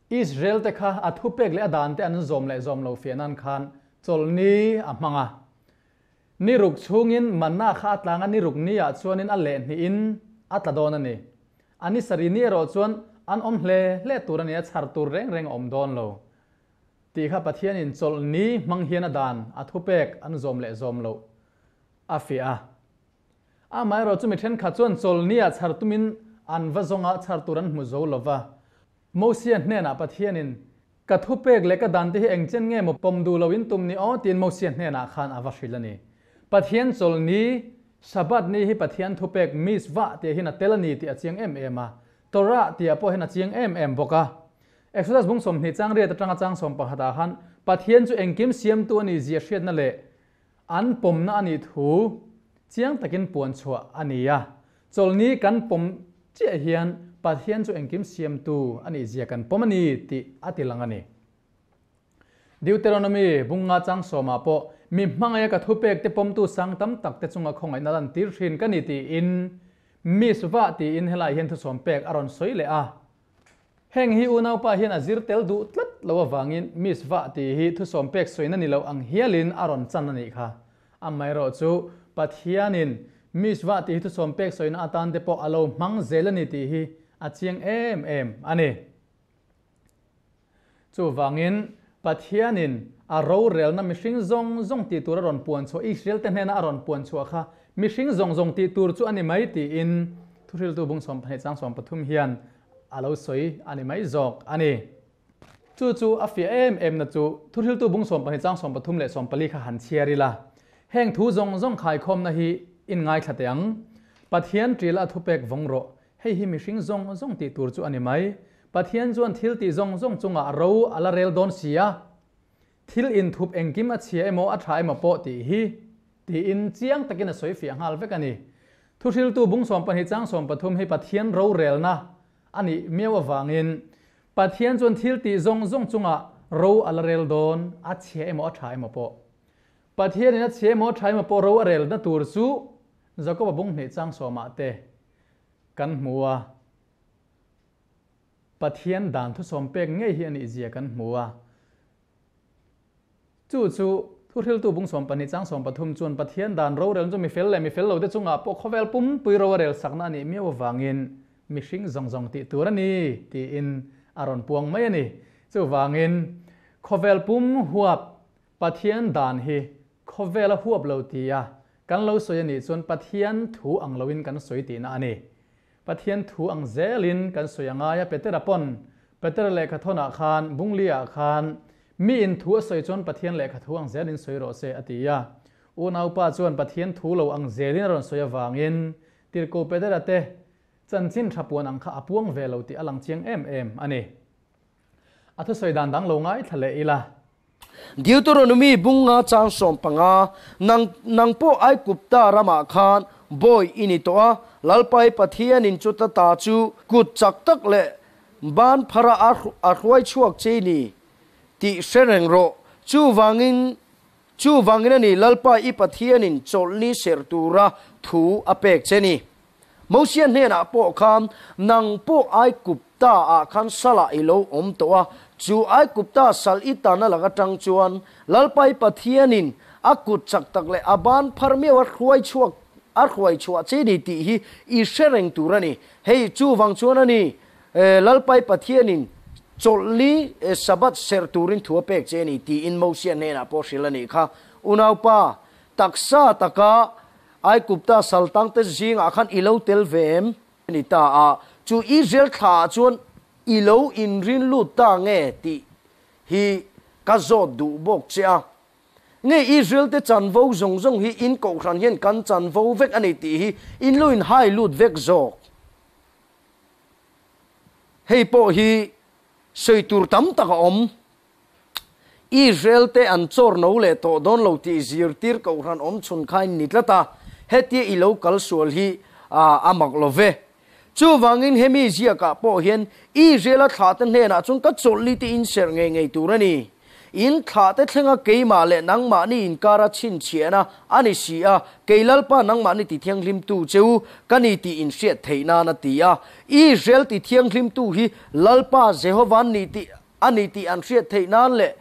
Israel te kha a thupek leh a dan te an zawm leh zawm lo fiah nan khan chawlhni a hmang a. Ni ruk chhungin manna kha a tlang a, ni ruk ni ah chuanin a leh hnihin a tla dawn a ni. A ni sarih ni erawh chuan an awm hle hle tur a ni a, chhar tur reng reng a awm dawn lo tih kha Pathianin chawlh ni hmang hian a dan a thupek an zawm leh zawm loh a fiah a. Amaherawh chu mi thenkhat chuan chawlh ni ah chhar tumin an va zawng a, chhar tur an hmu zo lo va. Mosia hnenah Pathianin, Ka thupek leh ka dan te hi eng chen nge maw pawm duh lo in tum ni aw tiin Mosia hnenah khan a va hrilh a ni. Pathian chawlh ni, Shabbat ni hi Pathian thupek mitzvah tih hian a tel a ni tih a chiang em em a, Torah tih ah pawh hian a chiang em em bawk a. Exodus bung 20 chang riat atanga chang 11 ah khan Pathian chu engkim siamtu a nih zia hriatna leh an pawmna a nih thu chiang takin puan chhuah a ni a. Chawlhni kan pawm chiah hian Pathian chu engkim siamtu a nih zia kan pawm a ni tih a ti lang a ni. Deuteronomy bunga chang 10 ah pawh mi hmangaia ka thupek te pawmtu sang tam tak te chunga khawngaihna lan tir thin ka ni tiin misvah tiin helai hian thusawm pek a rawn sawi leh a. Heng hi unaupa hian a zir tel duh tlat lo avangin Miss Va tih hi thusawm pek sawina ni lo ang hialin a rawn chan a nih kha. Amaherawhchu, Pathianin Miss Va tih hi thusawm pek sawina atan te pawh a lo hmang zel a ni tih hi a chiang em em a ni. Chuvangin, Pathianin a rorelna mihring zawng zawng tih tur a rawn puan chhuah, Israel te hnena a rawn puan chhuah kha mihring zawng zawng tih tur chu a ni mai tiin Thuhriltu bung 12 chang 13 hian a lo sawi a ni mai zawk a ni. Chu chu a fiah em em na chu Thuhriltu bung 12 chang 13 leh 14 kha han chhiar ila. Heng thu zawng zawng khaikhawmna hi in ngaithla teh ang. Pathian ṭila a thupek vawng rawh. Hei hi mihring zawng zawng tih tur chu a ni mai. Pathian chuan thil tih zawng zawng chungah ro a la rel dawn si a, thil inthup engkim a chhia emaw a tha emaw pawh tih hi tiin chiang takin a sawi fiah nghal vek a ni. Thuhriltu bung 12 chang 13 hi Pathian rorelna a nih miau avangin Pathian chuan thil tih zawng zawng chungah ro a la rel dawn, a chhia emaw a tha emaw pawh. Pathianin a chhia emaw a tha emaw pawh ro a relna tur chu Jakoba bung hnih chang sawmah te kan hmu a. Pathian dan thusawm pek ngei hi a nih zia kan hmu a. Chu chu Thuhriltu bung 12 chang 13 chuan Pathian dan rorel chu mifel leh mifel lo te chungah pawh khawvel pumpui ro a rel sakna a nih miau avangin mihring zawng zawng tih tur a ni tiin a rawn puang mai a ni. Chuvangin khawvel pum huap Pathian dan hi khawvel a huap lo tia kan lo sawi a nih chuan Pathian thu ang loin kan sawi tihna a ni. Pathian thu ang zelin kan sawi a ngai a, Petera pawn Petera lehkha thawnah khan Bunglia-ah khan mi in thu a sawi chuan Pathian lehkha thu ang zelin sawi rawh se a ti a. Unaupa chuan Pathian thu lo ang zelin a rawn sawi avangin Tirhkoh Petera te chanchin tha puan ang kha a puang ve lo tih a lang chiang em em a ni. A thusawi dan dang lo ngaithla leh ila. Deuteronomy bunga chang 15, Nang, nang pawh Aigupta ramah khan bawi i ni tawh a, Lalpai Pathianin chuta ta chu kut chak tak leh ban phara a a hruai chhuak che ni tih hre reng rawh. Chuvangin, chuvangin a ni Lalpa i Pathianin chawlhni serh tura thu a pek che ni. Mosia hnenah pawh khan, Nang pawh Aigupta ah khan salah i lo awm tawh a, chu Aigupta sal i tan a lak atang chuan Lalpai Pathianin a kut chak tak leh a ban phar miau a hruai chhuak a hruai chhuah che ni tih hi i hre reng tur a ni. Hei chuvang chuan a ni, Lalpai Pathianin chawlhli Sabbath serh turin thu a pek che a ni tiin Mosia hnenah pawh hrilh a nih kha. Unaupa, taksa taka Aigupta saltangte zingah khan i lo tel ve em? Ni ta a, chu Israel thlaah chuan i lo inrin lut ta nge tih hi ka zawt duh bawk che a. Nge Israel te chanvo zawng zawng hi in kohhran hian kan chanvo vek a ni tih hi in lo inhai lut vek zawk. Hei pawh hi sawi tur tam tak a awm. Israel te an chawr no leh tawh dawn lo tih zirtir kohhran awm chhun kha in ni tlat a, hetia i lo kal sual hi a mak lo ve. Chuvangin hemi ziakah pawh hian Israel a thlah te hnenah chuan ka chawlhli te in serh ngei ngei tur a ni. In thlah te thlenga keimah leh nangmahni inkara chhinchhiahna a ni si a, kei Lalpa nangmahni tithianghlimtu che u ka ni tih in hriat theih nan a ti a. Israel tithianghlimtu hi Lalpa Jehova'n ni tih A ni tih an hriat theih nan leh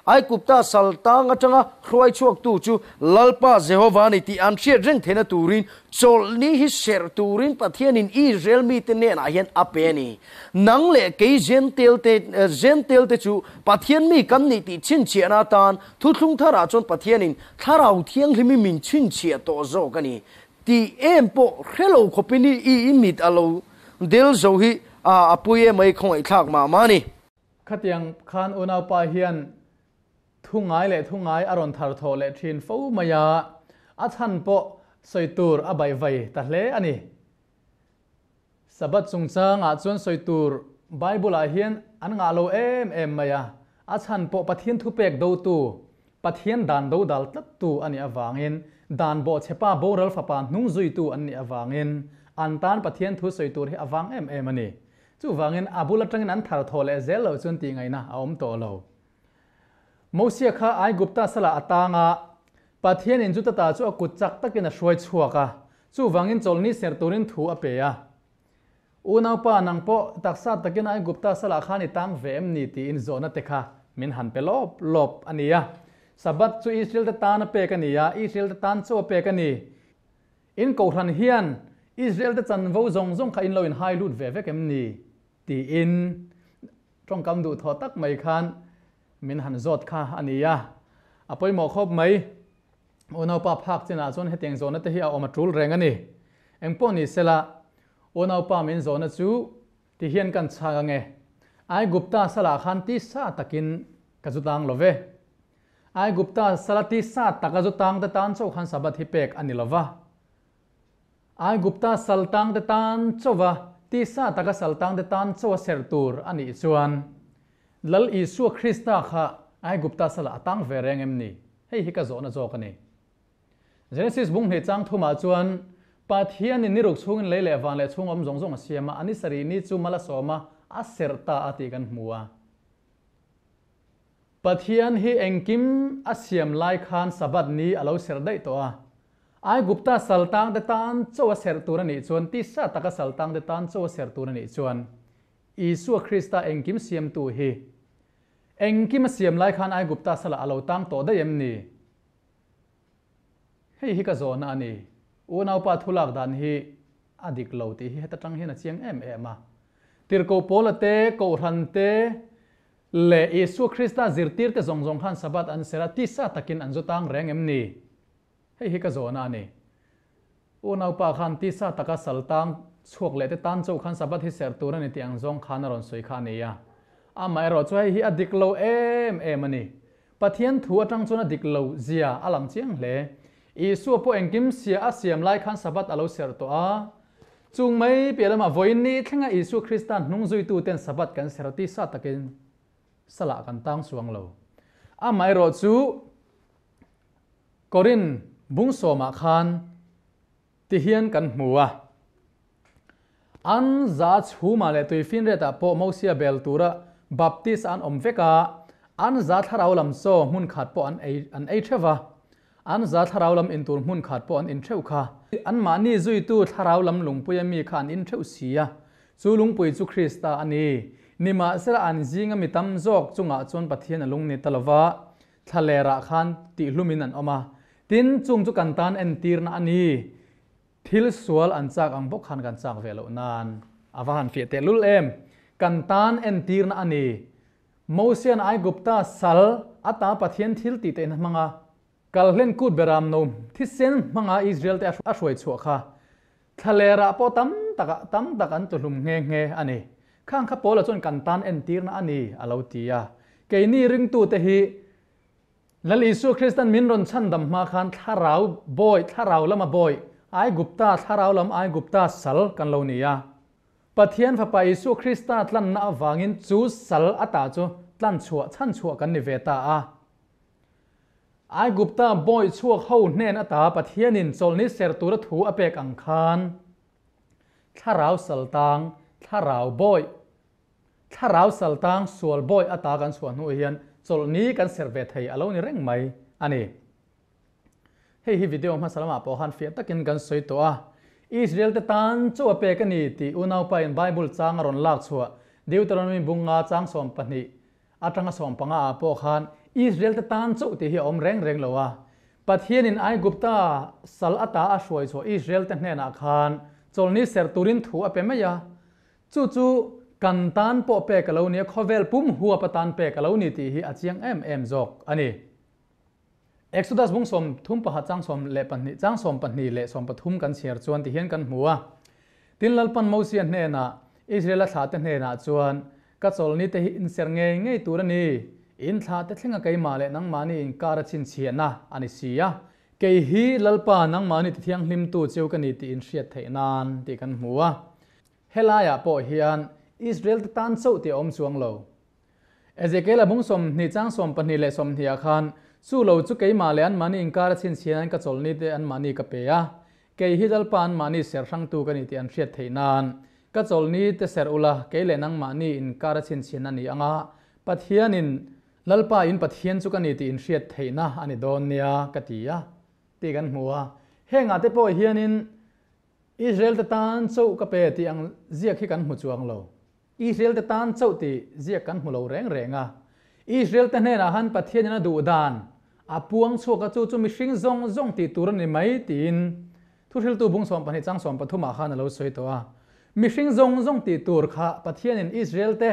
Aigupta sal tang atanga hruai chhuaktu chu Lalpa Jehova a ni tih an hriat reng theihna turin chawlhni hi serh turin Pathianin Israel mite hnenah hian a pe a ni. Nang leh kei Jentail-te Jentail-te chu Pathian mi kan nih tih chhinchhiahna atan thuthlung tharah chuan Pathianin Thlarau Thianghlimi min chhinchhiah tawh zawk a ni tih em pawh hre lo khawpin i mit a lo Del zo hi a a pui em ai khawngaihthlak mah mah a ni. Khatiang khan unaupa hian thu ngai leh thu ngai a rawn thar thawh leh thin fo mai a, a chhan pawh sawi tur a baih vai ta hle a ni. Sabbath chungchangah chuan sawi tur Bible-ah hian an ngah lo em em mai a, a chhan pawh Pathian thupek dotu, Pathian dan do dal tlattu a nih avangin, dan bawhchhepa boral fapa hnung zuitu an nih avangin an tan Pathian thu sawi tur hi a vang em em a ni. Chuvangin a bul atangin an thar thawh leh zel loh chuan tihngaihna a awm tawh lo. Mosia kha Aigupta salah a tang a, Pathianin Juda ta chu a kut chak takin a hruai chhuak a, chuvangin chawlhni serh turin thu a pe a. Unaupa nang pawh taksa takin Aigupta salah khan i tang ve em ni tiin zawhna te kha min han pe lawp lawp a ni a. Sabbath chu Israel te tan a pek a ni a, Israel te tan chauh a pek a ni. In kohhran hian Israel te chanvo zawng zawng kha in lo inhai lut ve vek em ni tiin tawngkam duhthawh tak mai khan min han zawt kha a ni a. A pawimawh khawp mai. Unaupa phak chinah chuan hetiang zawhna te hi a awm a tul reng a ni. Engpawh ni sela, unaupa min zawhna chu ti hian kan chhak ange. Aigupta salah khan tisa takin ka zu tang lo ve. Aigupta sala tisa taka zu tang te tan chauh khan Sabbath hi pek a ni lo va. Aigupta sal tang te tan chauha tisa taka sal tang te tan chauha serh tur a nih chuan Lal Isua Krista kha Aigupta salah a tang ve reng em ni? Hei hi ka zawhna zawk a ni. Genesis bung hnih chang thumah chuan Pathianin ni ruk chhungin lei leh van leh chhung awm zawng zawng a siam a, a ni sarih ni chu mal a sawm a, a serh ta a tih kan hmu a. Pathian hi engkim a siam lai khan Sabbath ni a lo serh daih tawh a. Aigupta saltang te tan chaw a serh tur a nih chuan, tisa taka saltang te tan chaw a serh tur a nih chuan, Isua Krista engkim siamtu hi engkim a siam lai khan Aigupta salah a lo tang tawh daih em ni? Hei hi ka zawhna a ni. Unaupa thulak dan hi a dik lo tih hi heta tang hian a chiang em em a. Tirhkoh Paula te, Kohhran te leh Isua Krista zirtir te zawng zawng khan Sabbath an serh a, tisa takin an zu tang reng em ni? Hei hi ka zawhna a ni. Unaupa khan tisa taka sal tang chhuak leh te tan chauh khan Sabbath hi serh tur a ni tih ang zawng khan a rawn sawi kha a ni a. Amaherawh chu hei hi a dik lo em em a ni. Pathian thu atang chuan a dik lo zia a lang chiang hle. Isua pawh engkim sia a siam lai khan Sabbath a lo serh tawh a. Chung mai piah lamah vawiin ni thlenga Isua Krista hnung zuituten Sabbath kan serh a tisa takin salah kan tang chuang lo. Amaherawh chu Korin bung sawmah khan ti hian kan hmu a. An za chhumah leh tuifinriatah pawh Mosia bel tura Baptist an awm vek a, an za thlarau lam chaw hmun khat pawh an ei an ei theuh va, an za thlarau lam in tur hmun khat pawh an in theuh kha. Anmahni zuitu thlarau lam lungpuia mi kha an in theuh si a, chu lungpui chu Krista a ni. Nimahsela an zinga mi tam zawk chungah chuan Pathian a lung ni ta lo va, Thlalerah khan tihlumin an awm a, tin, chung chu kan tan entirna a ni. Thil sual an chak ang bawk khan kan chak ve loh nan a va han fiah tehlul em! Kan tan entirna a ni. Mosian Aigupta sal ata Pathian thil tih tein a hmang a, kalhlen kut beram no thisen hmanga Israel te a hruai chhuah kha thlalerah pawh tam tak tam tak an tluhlum nghe nghe a ni. Khang kha Paula chuan kan tan entirna a ni a lo ti a. Keini ringtute hi Lal Isua Kristan min rawn chhandam hma khan thlarau bawi, thlarau lama bawi, Aigupta, thlarau lam Aigupta sal kan lo ni a. Pathian Fapa Isua Krista tlanna avangin chu sal ata chu tlanchhuah, chhanchhuah kan ni ve ta a. Aigupta bawi chhuak ho hnen ata Pathianin chawlhni ser tura thu a pek ang khan thlarau saltang, thlarau bawi, Thlarau saltang sual bawi ata kan chhuah hnu hian chawlhni kan serh ve thei a lo ni reng mai a ni. Hei hi video hmasa lamah pawh khan fiah takin kan sawi tawh a. Israel te tan chaw a pek a ni tih unaupa in Bible chang a rawn lak chhuah Deuteronomy bunga chang 12 atanga 15 ah pawh khan Israel te tan chauh tih hi a awm reng reng lo a. Pathianin Aigupta sal ata a hruai chhuah Israel te hnenah khan chawlhni serh turin thu a pe mai a. Chu chu kan tan pawh pek a lo ni a, khawvel pum huap atan pek a lo ni tih hi a chiang em em zawk a ni. Exodus bung 31 chang 12 chang 12 leh 13 kan chhiar chuan ti hian kan hmu a. Tin Lalpan Mosia hnenah, Israela thlahte hnenah chuan, Ka chawlhni te hi inser ngei ngei tur a ni, in thlahte thlenga keimah leh nangmahni inkar a chhinchhiahna a ni si a. Kei hi Lalpa nangmahni tithianghlimtu cheu ka ni tih inhriat theih nan tih kan hmu a. Helaiah pawh hian Israel te tan chauh tih a awm chuang lo. Ezekiel-a bung 20 chang 12 leh 20 ah khan, Chu lo chu keimah leh anmahni inkar a chhinchhian an ka chawlhni te anmahni ka pe a, kei hi Lalpa anmahni ser hrangtu ka ni tih an hriat theih nan, ka chawlhni te ser ula, kei leh nangmahni inkar a chhinchhian a ni ang a, Pathianin Lalpa in Pathian chu ka ni tih inhriat theihna a ni dawn nia ka ti a, tih kan hmu a. Hengah te pawh hianin. Israel te tan chauh ka pe tih ang ziak hi kan hmu chuang lo. Israel te tan chauh tih ziak kan hmu lo reng reng a. Israel te hnenah han Pathianin a duh dan a puang chhuak a, chu chu mihring zawng zawng tih tur a ni mai tiin Thuhriltu bung 12 chang 13 ah khan a lo sawi tawh a. Mihring zawng zawng tih tur kha Pathianin Israel te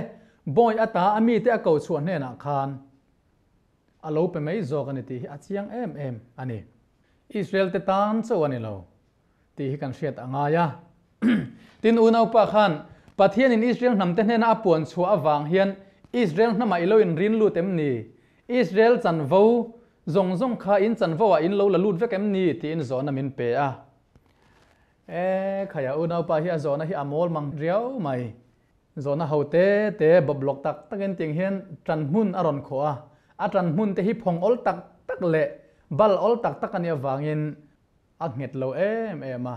bawi ata a mite a ko chhuah hnenah khan a lo pe mai zawk a ni tih hi a chiang em em a ni. Israel te tan chauh a ni lo tih hi kan hriat a ngai a. Tin, unaupa khan Pathianin Israel hnamte hnena a puan chhuah avang hian Israel hnamah i lo inrin lut em ni? Israel chanvo zawng zawng kha in chanvo ah in lo la lut vek em ni? tiin zawhna min pe a. E, khaia unaupa hi a zawhna hi a mawl mang riau mai. Zawhna ho te te bawp lawk tak takin tiang hian tan hmun a rawn khawh a, a tan hmun te hi phawng awl tak tak leh bal awl tak tak a nih avangin a nghet lo em em a,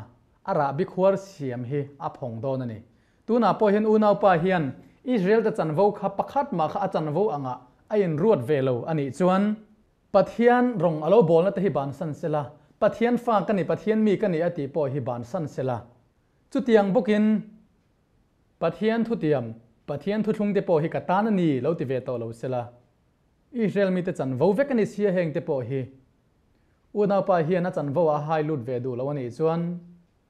a rahbi khuar siam hi a phawng dawn a ni. Tunah pawh hian unaupa hian Israel te chanvo kha pakhat mah kha a chanvo angah a inruat ve lo a nih chuan Pathian rawng a lo bawlna te hi bansan sela, Pathian fa ka ni, Pathian mi ka ni a tih pawh hi bansan sela. Chutiang bawkin Pathian thutiam, Pathian thuthlung te pawh hi ka tan a ni lo ti ve tawh lo sela. Israel mite chanvo vek a ni sia heng te pawh hi. Unaupa hian a chanvo ah a hai lut ve duh lo a nih chuan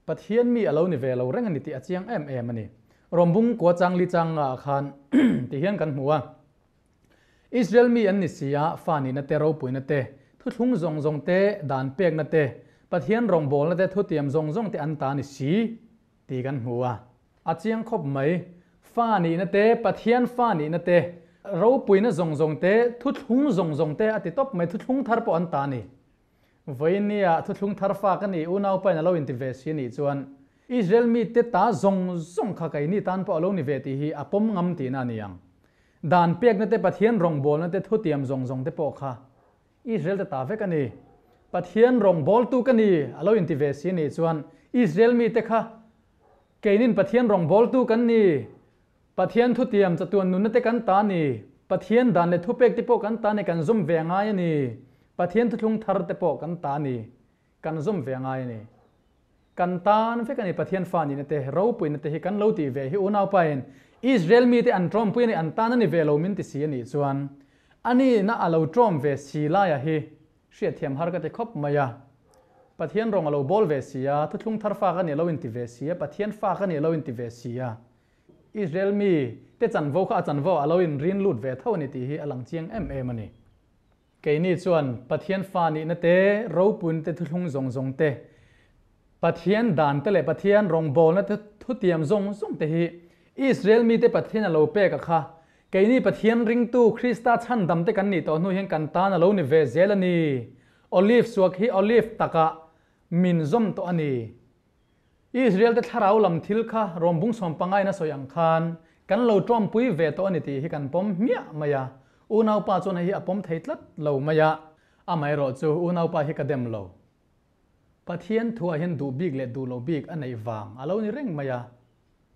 Pathian mi a lo ni ve lo reng a ni tih a chiang em em a ni. Rawmbung kua chang li chang nga ah khan ti hian kan hmu a. Israel mi an ni si a, fa nihna te, ropuina te, thuthlung zawng zawng te, dan pekna te, Pathian rawngbawlna te, thutiam zawng zawng te an ta ni si. Tih kan hmu a, a chiang khawp mai. Fa nihna te, Pathian fa nihna te, ropuina zawng zawng te, thuthlung zawng zawng te a ti tawp mai, thuthlung thar pawh an ta a ni. Vawinia thuthlung thar fa ka nih unaupain a lo inti ve si anih chuan Israel mite ta zawng zawng kha keini tan pawh a lo ni ve tih hi a pawm ngam tihna a ni ang. Dan pekna te, Pathian rawngbawlna te, thutiam zawng zawng te pawh kha Israel te ta vek a ni. Pathian rawngbawltu ka ni a lo inti ve si nih chuan Israel mite kha keinin Pathian rawngbawltu kan ni, Pathian thutiam chatuan nunna te kan ta ni, Pathian dan leh thupek te pawh kan ta ni kan zawm ve ngai a ni, Pathian thuthlung thar te pawh kan ta ni, kan zawm ve ngai a ni. Kan tan vek a ni Pathian fa nihna te, ropuina te hi kan lo tih ve hi unaupain Israel mite an tawmpui a ni, an tan a ni ve lo min ti si a nih chuan a nihna a lo tawm ve si laia hi hriatthiam har ka ti khawp mai a. Pathian rawng a lo bawl ve si a, thuthlung thar fa ka nih lo inti ve si a, Pathian fa ka nih lo inti ve si a. Israel mi te chanvo kha a chanvo a lo inrin lut ve tho a ni tih hi a lang chiang em em a ni. Keini chuan Pathian fa nihna te, ropuina te, thuthlung zawng zawng te, Pathian dan te leh Pathian rawngbawlna te thutiam zawng zawng te hi Israel mite Pathian a lo pek a kha. Keini Pathian ringtu Krista chhandam te kan nih tawh hnu hian kan tan a lo ni ve zel a ni. Olive suak hi olive takah min zawm tawh a ni. Israel te thlarau lam thil kha rawngbung sawmpangain a sawi ang khan kan lo tawmpui ve tawh a ni tih hi kan pawm hmiah mai a, unaupa chuan hei hi a pawm thei tlat lo mai a, amaherawh chu unaupa hi ka dem lo. Pathian thuah hian duh bik leh duh lo bik a neih vang a lo ni reng mai a,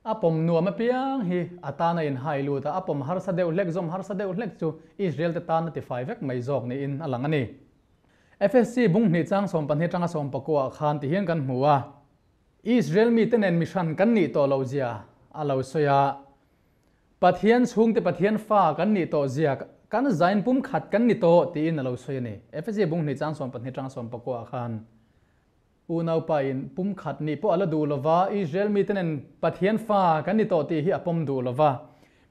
a pawm nuam apiang hi a tan a inhai lut a, a pawm harsa deuh hlek zawm harsa deuh hlek chu Israel te tan a tifai vek mai zawk niin a lang a ni. FSC bung hnih chang 12 atanga 19 ah khan ti hian kan hmu a, Israel mite nen mihran kan nih tawh loh zia a lo sawi a, Pathian chhungte Pathian fa kan nih tawh zia kan zain pum khat kan ni tawh tiin a lo sawi a ni. FSC bung hnih chang 12 atanga 19 ah khan unaupa in pum khat nih pawh a la duh lova, Israel mite nen Pathian fa kan ni tawh tih hi a pawm duh lova,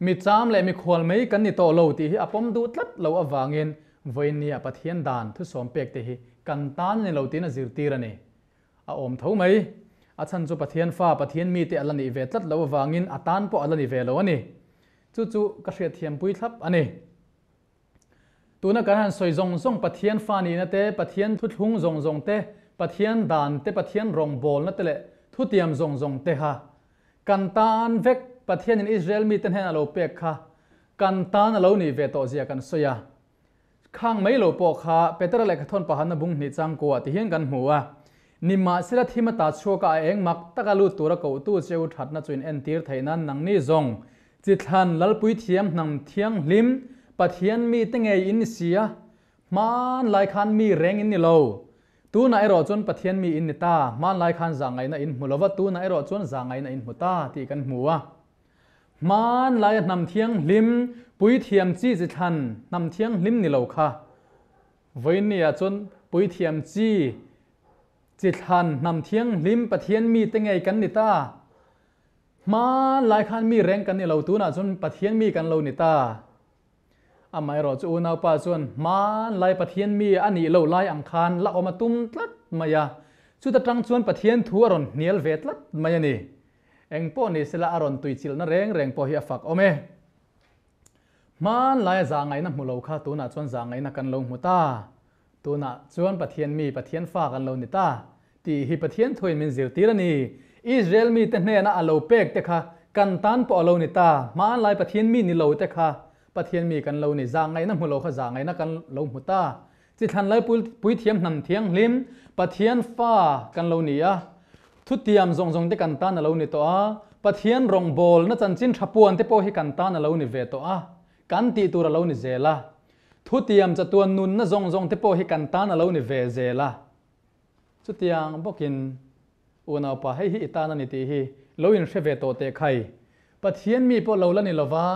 mi cham leh mikhual mai kan ni tawh lo tih hi a pawm duh tlat lo avangin vawinia Pathian dan thusawm pek te hi kan tan a ni lo tiin a zirtir a ni. A awm tho mai. A chhan chu Pathian fa, Pathian mite a la nih ve tlat lo avangin a tan pawh a la ni ve lo a ni. Chu chu ka hriatthiampui thlap a ni. Tuna kan han sawi zawng zawng Pathian fa nihna te, Pathian thuthlung zawng zawng te, Pathian dan te, Pathian rawngbawlna te leh thutiam zawng zawng te kha kan tan vek Pathianin Israel mite hnena a lo pek kha kan tan a lo nih ve tawh zia kan sawi a. Khang mai lo pawh kha Petera lehkhathawn pahatna bung hnih changkua ti hian kan hmu a. Nimahsela thim a ta chhuak a, a eng mak taka lut tura kohtu cheu thatna chu in entir theih nan nangni zawng Chithlan Lalpui thiam hnam thianghlim Pathian mite ngei in ni si a, hmanlai khan mi reng in ni lo. Tunah erawh chuan Pathian mi in ni ta, hmanlai khan zahngaihna in hmu lova, tunah erawh chuan zahngaihna in hmu ta tih kan hmu a. Hmanlaia hnam thianghlim, puithiam chi chi thlan hnam thianghlim ni lo kha vawinia chuan puithiam chi chi thlan hnam thianghlim Pathian mite ngei kan ni ta. Hmanlai khan mi reng kan ni lo, tunah chuan Pathian mi kan lo ni ta. Amaherawh chu unaupa chuan hmanlai Pathian mi a nih loh lai ang khan la awm a tum tlat mai a, chuta tang chuan Pathian thu a rawn hnial ve tlat mai a ni. Eng pawh ni sela a rawn tuichilhna reng reng pawh hi a fak awm e. Hmanlaia zahngaihna hmu lo kha tunah chuan zahngaihna kan lo hmu ta. Tunah chuan Pathian mi, Pathian fa kan lo ni ta tih hi Pathian thuin min zirtir a ni. Israel mite hnena a lo pek te kha kan tan pawh a lo ni ta. Hmanlai Pathian mi ni lo te kha Pathian mi kan lo ni. Zahngaihna hmu lo kha zahngaihna kan lo hmu ta. Chi thlan lai puithiam hnam thianghlim, Pathian fa kan lo ni a. Thutiam zawng zawng te kan tan a lo ni tawh a. Pathian rawngbawlna chanchin tha puan te pawh hi kan tan a lo ni ve tawh a. Kan tih tur a lo ni zel a. Thutiam chatuan nunna zawng zawng te pawh hi kan tan a lo ni ve zel a. Chutiang bawkin unaupa hei hi i tan a ni tih hi lo inhre ve tawh teh khai. Pathian mi pawh lo la ni lova,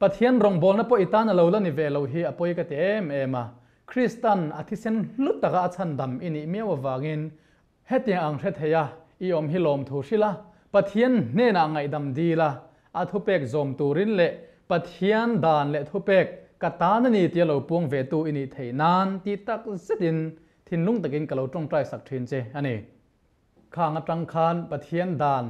Pathian rawngbawlna pawh i tan a lo la ni ve lo hi a pawi ka ti em em a. Kristan a thisen hlu taka a chhandam i nih miau avangin hetiang ang hre thei a i awm hi lawmthu hrilh a, Pathian hnenah ngaihdam dil a, a thupek zawm turin leh Pathian dan leh thupek ka tan a ni tia lo puang ve tu i nih theih nan tih tak zetin thinlung takin ka lo tawngtai sak thin che a ni. Khang atang khan Pathian dan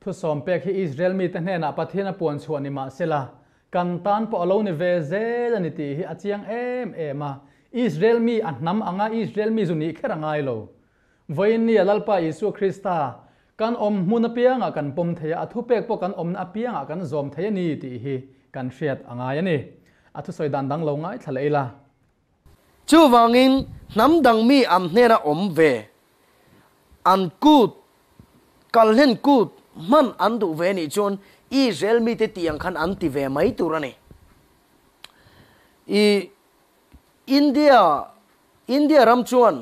thusawm pek hi Israel mite hnenah Pathian a puan chhuah ni mah sela, kan tan pawh a lo ni ve zel a ni tih hi a chiang em em a. Israel mi a hnam anga Israel mi zu nih kher a ngai lo. Vawiinnia Lalpa Isua Krista kan awm hmun apiangah kan pawm thei a, a thupek pawh kan awmna apiangah kan zawm thei a ni tih hi kan hriat a ngai a ni. A thusawi dan dang lo ngaithla leh ila. Chuvangin hnam dang mi an hnena awm ve, an kut, kalhlen kut hman an duh ve nih chuan Israel mite tih ang khan an ti ve mai tur a ni. I India, India ram chuan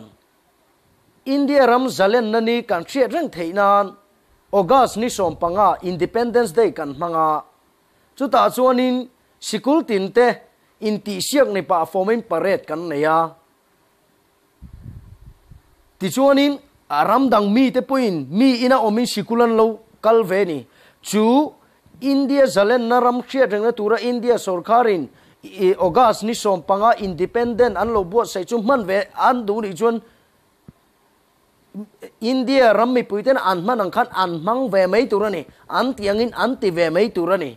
India ram zalenna ni kan hriat reng theih nan August ni 15 Independence Day kan hmang a, chutah chuanin sikul tinte intihsiak ni pah fawmin parade kan nei a. Tichuanin ram dang mite pawhin mi ina awmin sikul an lo kal ve ni. Chu India zalenna ram hriat rengna tura India sorkarin August ni 15 Independent an lo buatsaih chu hman ve an duh nih chuan India ram mipuiten an hman ang khan an hmang ve mai tur a ni. An tih angin an ti ve mai tur a ni.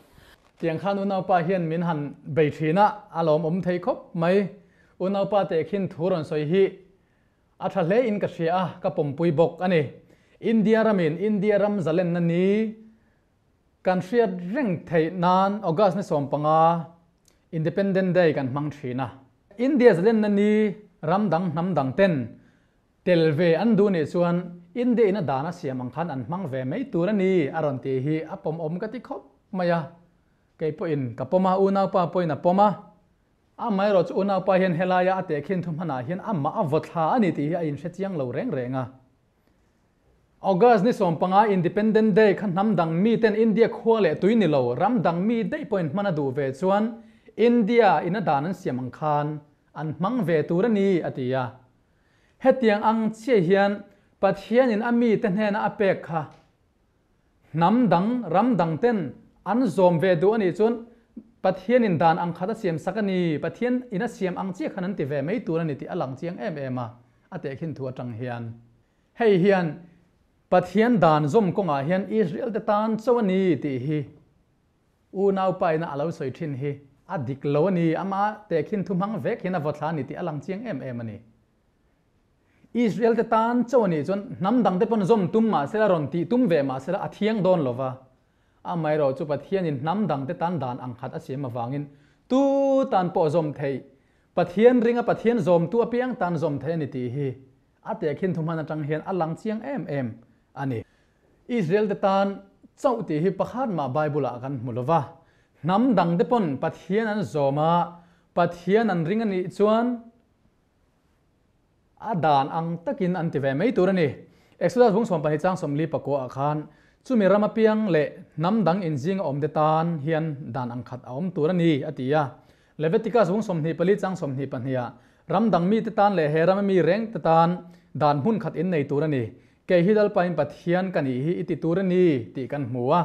Tiang khan unaupa hian min han bei thin a, a lawmawm thei khawp mai. Unaupa teh khin thu rawn sawi hi a tha hle in ka hria a, ka pawmpui bawk a ni. India ramin India ram zalenna ni kan hriat reng theih nan August ni 15 Independent Day kan hmang thin a. India zalenna ni ram dang hnam dang ten Tel ve an duh nih chuan India in a dan a siam ang khan an hmang ve mai tur a ni a rawn tih hi a pawmawm ka ti khawp mai a. Kei pawhin ka pawm a, unaupa pawhin a pawm a. Amaherawh chu unaupa hian helaia a tehkhin thu hmanah hian amah a vaw thla a ni tih hi a inhre chiang lo reng reng a. August ni 15 Independent Day kha hnam dang miten India khua leh tui ni lo ram dang mi daih pawhin hman a duh ve chuan India in a dan an siam ang khan an hmang ve tur a ni a ti a. Hetiang ang chiah hian Pathianin a mite hnena a pek kha hnam dang, ram dang ten an zawm ve duh a nih chuan Pathianin dan ang khat a siam sak a ni, Pathian in a siam ang chiah khan an ti ve mai tur a ni tih a lang chiang em em a, a tehkhin thu atang hian. Hei hian Pathian dan zawm kawngah hian Israel te tan chauh a ni tih hi Unau paina a lo sawi thin hi a dik lo a ni, ama tehkhin thu hmang vek hian a vaw thla a ni tih a lang chiang em em a ni. Israel te tan chauh a nih chuan hnam dang te pawn zawm tum mah sela rawn tih tum ve mah sela a thiang dawn lo va, amaherawh chu Pathianin hnam dang te tan dan ang khat a siam avangin tu tan pawh zawm theih, Pathian ringa Pathian zawmtu apiang tan zawm theih a ni tih hi a tehkhin thu hman atang hian a lang chiang em em a ni. Israel te tan chauh tih hi pakhat mah Bible ah kan hmu lo va, hnam dang te pawn Pathian an zawm a, Pathian an ring a nih chuan. A dan ang takin an ti ve mai tur a ni. Exodus bung 12 chang 44 ah khan chumi ram apiang leh hnam dang inzinga awmte tan hian dan ang khat a awm tur a ni, a ti a. Leviticus bung 24 chang 22 ah ram dang mite tan leh he rama mi rengte tan dan hmun khat innei tur a ni. Kei hi Lalpain Pathian ka nih hi i ti tur a ni tih kan hmu a.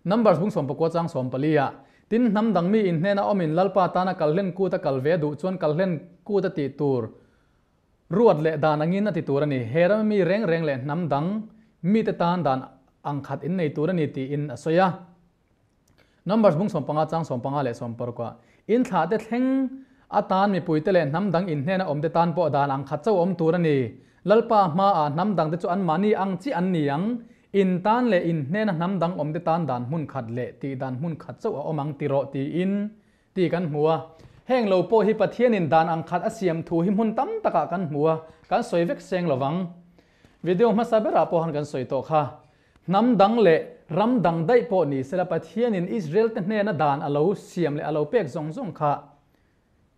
Numbers bung 19 chang 14 ah, Tin, hnam dang mi in hnena awmin Lalpa tana kalhlen kut a kal ve duh chuan kalhlen kut a tih tur ruat leh dan angin a ti tur a ni. He rama mi reng reng leh hnam dang mite tan dan ang khat in nei tur a ni tiin a sawi a. Numbers bung 15 chang 15 leh 16 ah, In thlah te thleng atan mipuite leh hnam dang in hnena awmte tan pawh dan ang khat chauh awm tur a ni. Lalpa hmaah hnam dangte chu anmahni ang chiah an ni ang, In tan leh in hnena hnam dang awmte tan dan hmun khat leh tih dan hmun khat chauh a awm ang ti rawh tiin tih kan hmu a. Heng lo pawh hi Pathianin dan ang khat a siam thu hi hmun tam takah kan hmu a, kan sawi vek seng lo vang. Video hmasa berah pawh han kan sawi tawh kha. Hnam dang leh ram dang daih pawh ni sela Pathianin Israel te hnena dan a lo siam leh a lo pek zawng zawng kha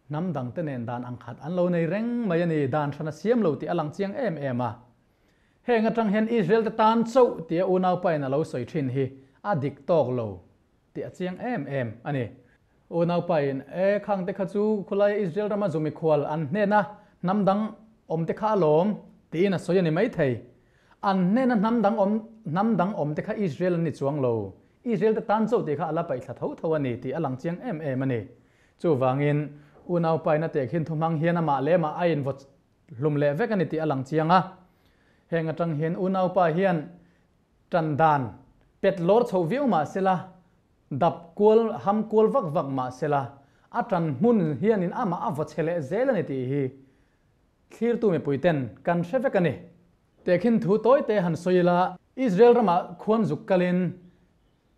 hnam dang te nen dan ang khat an lo nei reng mai a ni, dan hran a siam lo tih a lang chiang em em a. Heng atang hian Israel te tan chauh tia unaupain a lo sawi thin hi a dik tawk lo tih a chiang em em a ni. Unaupain, E, khang te kha chu khulaia Israel rama zu mikhual an hnena hnam dang awm te kha a lawm, tiin a sawi a ni maithei. An hnena hnam dang awm hnam dang awm te kha Israel an ni chuang lo. Israel te tan chauh tih kha a la paihthla tho tho a ni tih a lang chiang em em a ni. Chuvangin, unaupain a tehkhin thuhmang hian amah leh amah a invawt Hlum leh vek a ni tih a lang chiang a. Heng atang hian unaupa hian tan dan pet lawr chho viau mah sela, dap kual ham kual vak vak mah sela, a tan hmun hianin amah a vaw chhe leh zel a ni tih hi thlirtu mipuiten kan hre vek a ni. Tehkhin thu tawi te han sawi ila, Israel ramah khuan zuk kalin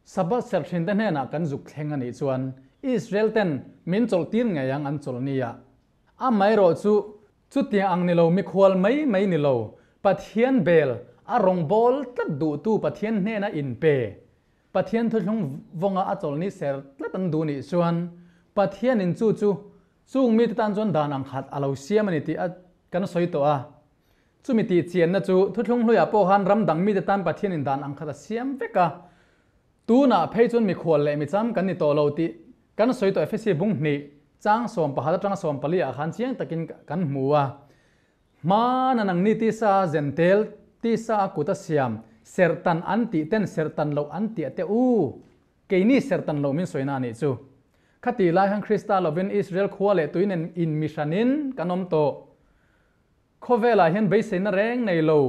Sabbath serhthinte hnenah kan zuk thleng a nih chuan Israel ten min chawlh tir ngei ang an chawlh nia. Amaherawh chu chutiang ang ni lo mikhual mai mai ni lo, Pathian bel a rawngbâwl tlat duhtu Pathian hnena inpe, Pathian thuthlung vawnga a chawlhni ser tlat an duh nih chuan Pathianin chu chu chung mite tan chuan dan ang khat a lo siam a ni tih a kan sawi tawh a. Chumi tih chianna chu thuthlung hluiah pawh khan ram dang mite tan Pathianin dan ang khat a siam vek a. Tunah phei chuan mikhual leh micham kan ni tawh lo tih kan sawi tawh Efesi bung hnih chang 11 atanga 14 ah khan chiang takin kan hmu a. Hmana nangni tisa zentel, tisa a kut a siam, serhtan an tih ten serhtan loh an tiah teh u, keini serhtan loh min sawina a nih chu. Khatih lai khan Krista lovin Israel khua leh tui nen inmihranin kan awm tawh. Khawvelah hian beiseina reng nei lo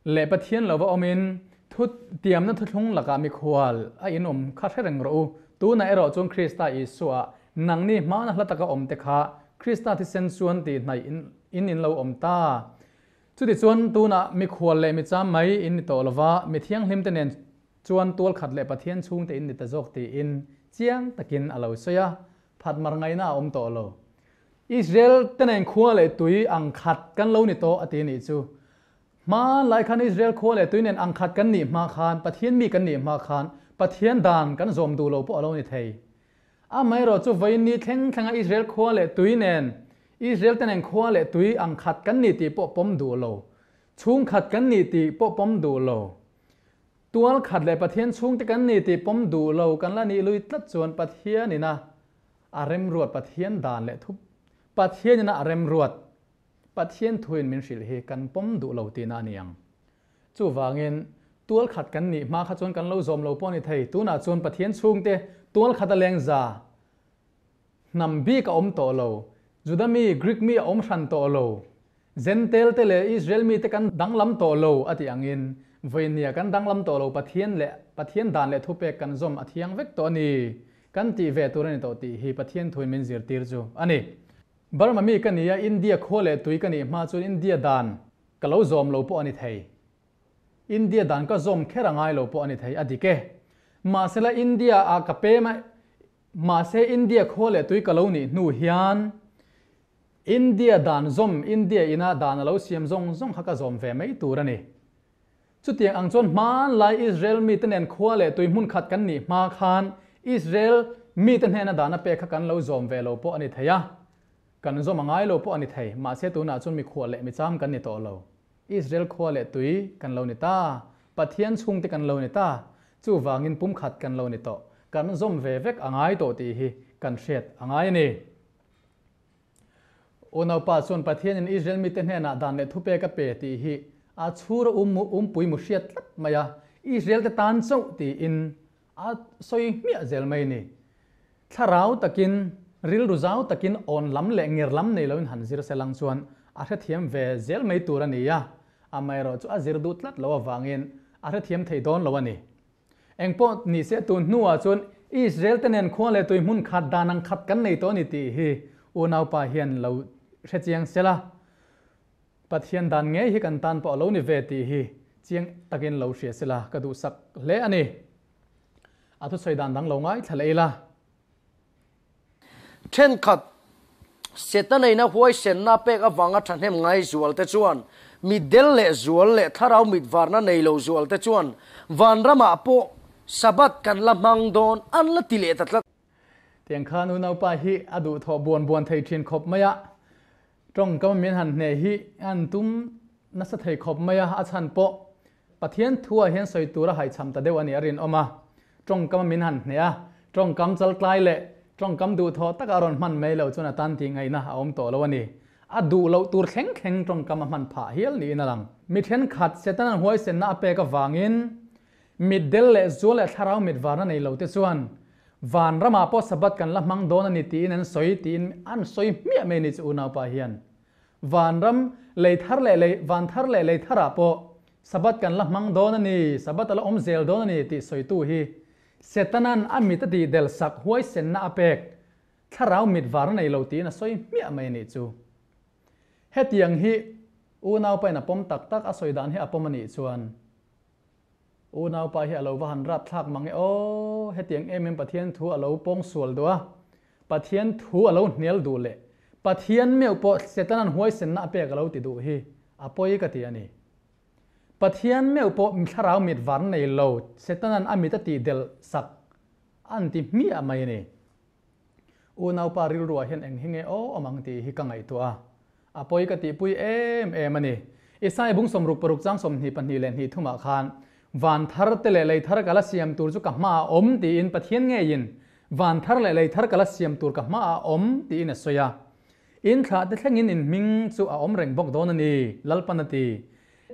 leh Pathian lova awmin thu tiamna thuthlung lakah mikhual a inawm kha hre reng rawh u. Tunah erawh chuan Krista Isua nangni hmana hla taka awmte kha Krista thisen chuan tihhnaih in in lo awm ta. Chutichuan tunah mikhual leh micham mai in ni tawh lova, mithianghlimte nen chuan tualkhat leh Pathian chhungte in ni ta zawk tiin chiang takin a lo sawi a, phatmar ngaihna a awm tawh lo. Israel te nen khua leh tui ang khat kan lo ni tawh a ti nih chu. Hmanlai khan Israel khua leh tui nen ang khat kan nih hma khan, Pathian mi kan nih hma khan, Pathian dan kan zawm duh lo pawh a lo ni thei. Amaherawh chu vawiin ni thleng thlenga Israel khua leh tui nen, Israel te nen khua leh tui ang khat kan ni tih pawh pawm duh lo. Chhungkhat kan ni tih pawh pawm duh lo. Tual khat leh Pathian chhungte kan ni tih pawm duh lo kan la nih lui tlat chuan Pathianin a A remruat Pathian dan leh thup Pathian ina a remruat Pathian thuin min hrilh hi kan pawm duh lo tihna a ni ang. Chuvangin, tual khat kan nih hma kha chuan kan lo zawm lo pawh a ni thei. Tunah chuan Pathian chhungte tual khat a leng za hnam bik a awm tawh lo. Juda mi, Greek mi a awm hran tawh lo. Jentail te leh Israel mite kan danglam tawh lo a tih angin, vawinia kan danglam tawh lo Pathian leh Pathian dan leh thupek kan zawm a thiang vek tawh a ni. Kan tih ve tur a ni tawh tih hi Pathian thuin min zirtir chu a ni. Burma mi ka ni a, India khua leh tui ka nih hma chuan India dan ka lo zawm lo pawh a ni thei. India dan ka zawm kher a ngai lo pawh a ni thei a dik e. Mahsela India ah ka pem a, mahse India khua leh tui ka lo nih hnu hian India dan zawm, India ina dan a lo siam zawng zawng kha ka zawm ve mai tur a ni. Chutiang ang chuan hmanlai Israel mite nen khua leh tui hmun khat kan nih hma khan Israel mite hnena dan a pek kha kan lo zawm ve lo pawh a ni thei a. Kan zawm a ngai lo pawh a ni thei, mahse tunah chuan mikhual leh micham kan ni tawh lo. Israel khua leh tui kan lo ni ta, Pathian chhungte kan lo ni ta, chuvangin pumkhat kan lo ni tawh, kan zawm ve vek a ngai tawh tih hi kan hriat a ngai a ni. Unaupa chuan Pathianin Israel mite hnenah dan leh thupek a pe tih hi a chhur a um umpui mu hriat tlat mai a, Israel te tan chauh tiin a sawi hmiah zel mai a ni. Thlarau takin, rilru zau takin awn lam leh nger lam nei loin han zir se lang chuan a hrethiam ve zel mai tur a ni a, amaherawh chu a zir duh tlat lo avangin a hrethiam thei dawn lo a ni. Engpawh ni se tun hnuah chuan Israel te nen khua leh tui hmun khat dan ang khat kan nei tawh a ni tih hi unaupa hian lo hre chiang se la, Pathian dan ngei hi kan tan pawh a lo ni ve tih hi chiang takin lo hria se la ka duhsak hle a ni. A thusawi dan dang lo ngaithla leh ila. Thenkhat, Setaneina huaisenna pek avanga thahnem ngai zualte chuan mi del leh zual leh thlarau mitvarna nei lo zualte chuan vanramah pawh Sabbath kan la hmang dawn an la ti leh ta tlat. Tiang khan unaupa hi a duhthawh buan buan thei thin khawp mai a, tawngkam min han hneh hi an tum nasa thei khawp mai a, a chhan pawh Pathian thuah hian sawi tur a haihchham ta deuh a nih a rinawm a, tawngkam min han hneh a, tawngkam chaltlai leh tawngkam duhthawh taka a rawn hman mai loh chuan a tan tih ngaihna a awm tawh lo a ni. A duh loh tur thleng thleng tawngkam a hman phah hial niin a lang. Mi thenkhat Setana'n huaisenna a pek avangin mitdel leh zual leh thlarau mitvarna nei lote chuan vanramah pawh Sabbath kan la hmang dawn a ni tiin an sawi tiin an sawi hmiah mai a ni chu unaupa hian. Vanram lei thar leh lei van thar leh lei tharah pawh Sabbath kan la hmang dawn a ni, Sabbath a la awm zel dawn a ni tih sawitu hi Setana'n a mit a tih del sak huaisenna a pek thlarau mit var nei lo tiin a sawi hmiah mai a nih chu. Hetiang hi unaupain a pawm tak tak a sawi dan hi a pawm a nih chuan unaupa hi a lo va han rap thlak mang e aw, hetiang em em Pathian thu a lo pawng sual duh a, Pathian thu a lo hnial duh leh Pathian meuh pawh Setana'n huaisenna a pek a lo ti duh hi a pawi ka ti a ni. Pathian meuh pawh thlarau mit var nei lo Setana'n a mit a tih delh sak an ti hmiah mai a ni. Unaupa rilruah hian eng hi nge aw awm ang tih hi ka ngaihtuah a, a pawi ka tihpui em em a ni. Isaiah bung 66 chang 22 leh hnih thumah khan, Van thar te leh lei thar ka la siam tur chu ka hmaah a awm tiin Pathian ngeiin Van thar leh lei thar ka la siam tur ka hmaah a awm tiin a sawi a. In thlah te thlengin in hming chu a awm reng bawk dawn a ni, Lalpan a ti.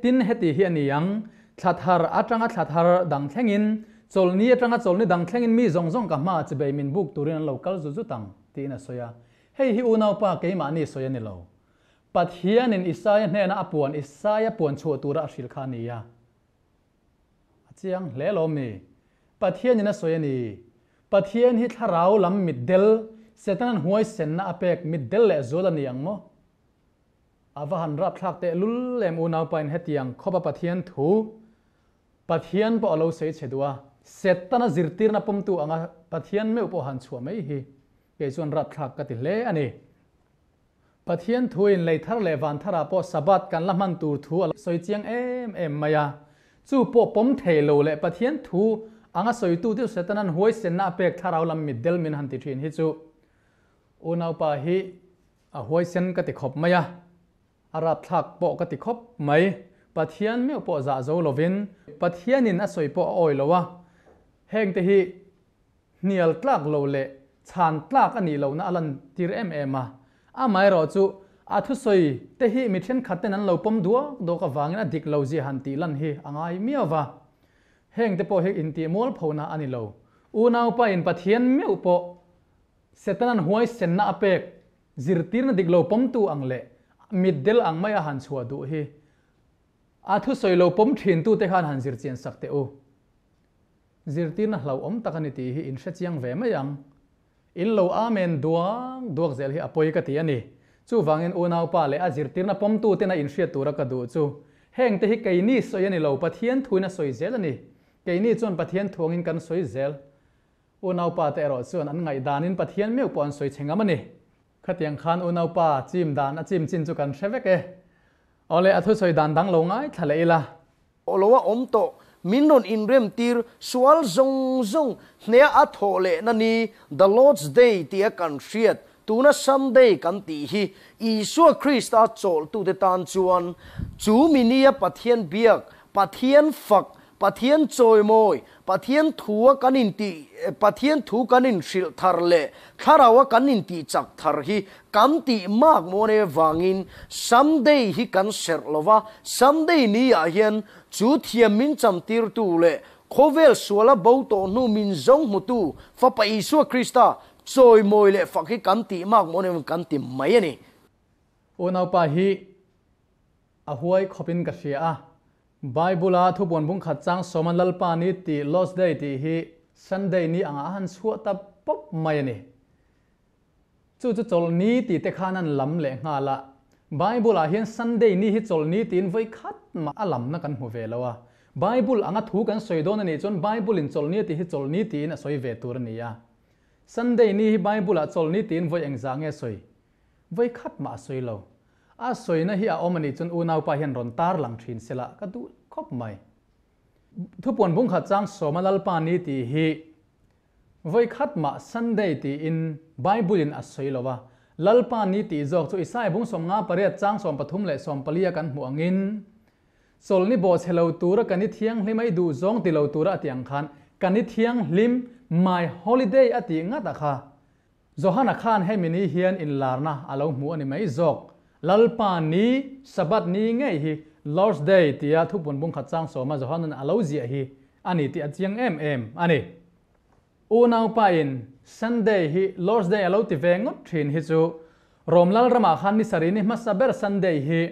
Tin, heti hi a ni ang, thla thar atanga thla thar dang thlengin, chawlhni atanga chawlhni dang thlengin mi zawng zawng ka hmaah chibei min buk turin an lo kal zut zut ang, tiin a sawi a. Hei hi unaupa keimahni sawi a ni lo. Pathianin Isaia hnena a puan Isaia puan chhuah tura a hrilh kha a ni a. A chiang hle lawm mi? Pathianin a sawi a ni. Pathian hi thlarau lam mitdel, Setana'n huaisenna a pek mitdel leh zual a ni ang maw? A va han rapthlak teh lul em unaupain hetiang khawpa Pathian thu Pathian pawh a lo sawi chhe duh a, Setana zirtirna pawmtu anga Pathian meuh pawh han chhuah mai hi kei chuan rapthlak ka ti hle a ni. Pathian thuin lei thar leh van tharah pawh Sabbath kan la hman tur thu a lo sawi chiang em em mai a, chu pawh pawm thei lo leh Pathian thu anga sawitu deuh Setana'n huaisenna a pek thlarau lam mitdel min han ti thin hi chu unaupa hi A huaisen ka ti khawp mai a, a rapthlak pawh ka ti khawp mai. Pathian meuh pawh zah zo lovin Pathianin a sawi pawh a awi lo a, hengte hi hnial tlak lo leh chhan tlak a nih lohna a lantir em em a. Amaherawh chu a thusawi te hi mi thenkhat ten an lo pawm duak duak avangin a dik lo zia han tih lan hi a ngai miau va. Hengte pawh hi intih mualphona a ni lo. Unaupa in Pathian meuh pawh Setana'n huaisenna a pek, zirtirna dik lo pawmtu ang leh mitdel ang mai a han chhuah duh hi a thusawi lo pawm thintute khan han zir chian sak teh u. Zirtirna hlauhawm tak a ni tih hi in hre chiang ve mai ang. In lo amen duak duak zel hi a pawi ka ti a ni. Chuvangin unaupa leh a zirtirna pawmtuten a inhriat tura ka duh chu hengte hi keini sawi a ni lo, Pathian thuin a sawi zel a ni. Keini chuan Pathian thuangin kan sawi zel. Unaupa te erawh chuan an ngaihdanin Pathian meuh pawh an sawi chhe ngam a ni. Khatiang khan unaupa chim dan a chim chin chu kan hre vek e. Awle, a thusawi dan dang lo ngaithla leh ila. Aw lo a awm tawh, min rawn inrem tir, sual zawng zawng hnea a thawh lehna ni, The Lord's Day tia kan hriat Tuna Sunday kan tih hi Isua Krista chawlhtute tan chuan chu mi nia Pathian biak, Pathian fak, Pathian chawimawi, Pathian thua kan intih, Pathian thu kan inhrilh thar leh Thlaraua kan intih chak thar hi kan tih mak mawn e vangin Sunday hi kan serh lova, Sunday ni ah hian chu thiam min chamtirtu leh khawvel suala bo tawh hnu min zawng hmutu Fapa Isua Krista chawimawi leh fak hi kan tih mak mawn em kan ti mai a ni. Unaupa hi a huai khawpin ka hria a, Bible-a thubuan bungkhat chang sawma Lalpa ni tih Lord's Day tih hi Sunday ni angah a han chhuah ta pawp mai a ni. Chu chu chawlhni tih te khan an lam leh nghal a, Bible-ah hian Sunday ni hi chawlhni tiin vawi khat mah a lamna kan hmu ve lo a. Bible anga thu kan sawi dawn a nih chuan Bible-in chawlhni a tih hi chawlhni tiin a sawi ve tur a ni a. Sunday ni hi Bible-ah chawlhni tiin vawi engzah nge sawi? Vawi khat mah a sawi lo. A sawina hi a awm a nih chuan unaupa hian rawn tar lang thin se la ka duh khawp mai. Thupuan bungkhat chang sawma Lalpa ni tih hi vawi khat mah Sunday tiin Bible in a sawi lo a, Lalpa ni tih zawk chu Isaiah bung 58 chang 13 leh 14 a kan hmuh angin Chawlhni bawhchhe lo tura kan i thianghlim a i duh zawng ti lo tura a tih ang khan kan i thianghlim my holiday a tih ngat a kha. Johana khan hemi ni hian inlarna a lo hmu a ni mai zawk. Lalpa ni, Sabbath ni ngei hi Lord's Day tia thupun bungkhat chang sawma Johanan a lo ziah hi a ni tih a chiang em em a ni. Unaupain Sunday hi Lord's Day a lo ti ve ngawt thin hi chu Rom Lalramah khan ni sarih ni hmasa ber Sunday hi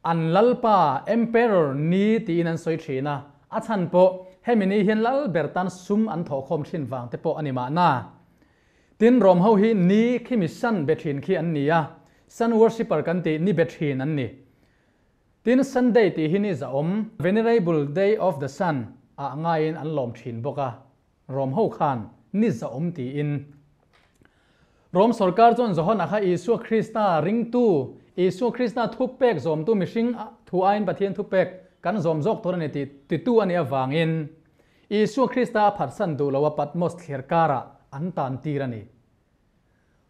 An lalpa, Emperor, ni tiin an sawi thin a, a chhan pawh hemi ni hian lal ber tan sum an thawhkhawm thin vang te pawh a ni mahna. Tin, Rom ho hi ni khi mi sun be thin khi an ni a, sun worshipper kan tih ni be thin an ni. Tin, Sunday tih hi ni zahawm, venerable day of the sun, ah ngaiin an lawm thin bawk a, Rom ho khan ni zahawm tiin. Rom sorkar chuan Johana kha Isua Krista ringtu, Isua Krista thupek zawmtu mihring thu aiin Pathian thupek kan zawm zawk tur a ni tih titu a nih avangin Isua Krista a phatsan duh lo a Patmos thlir karah an tan tir a ni.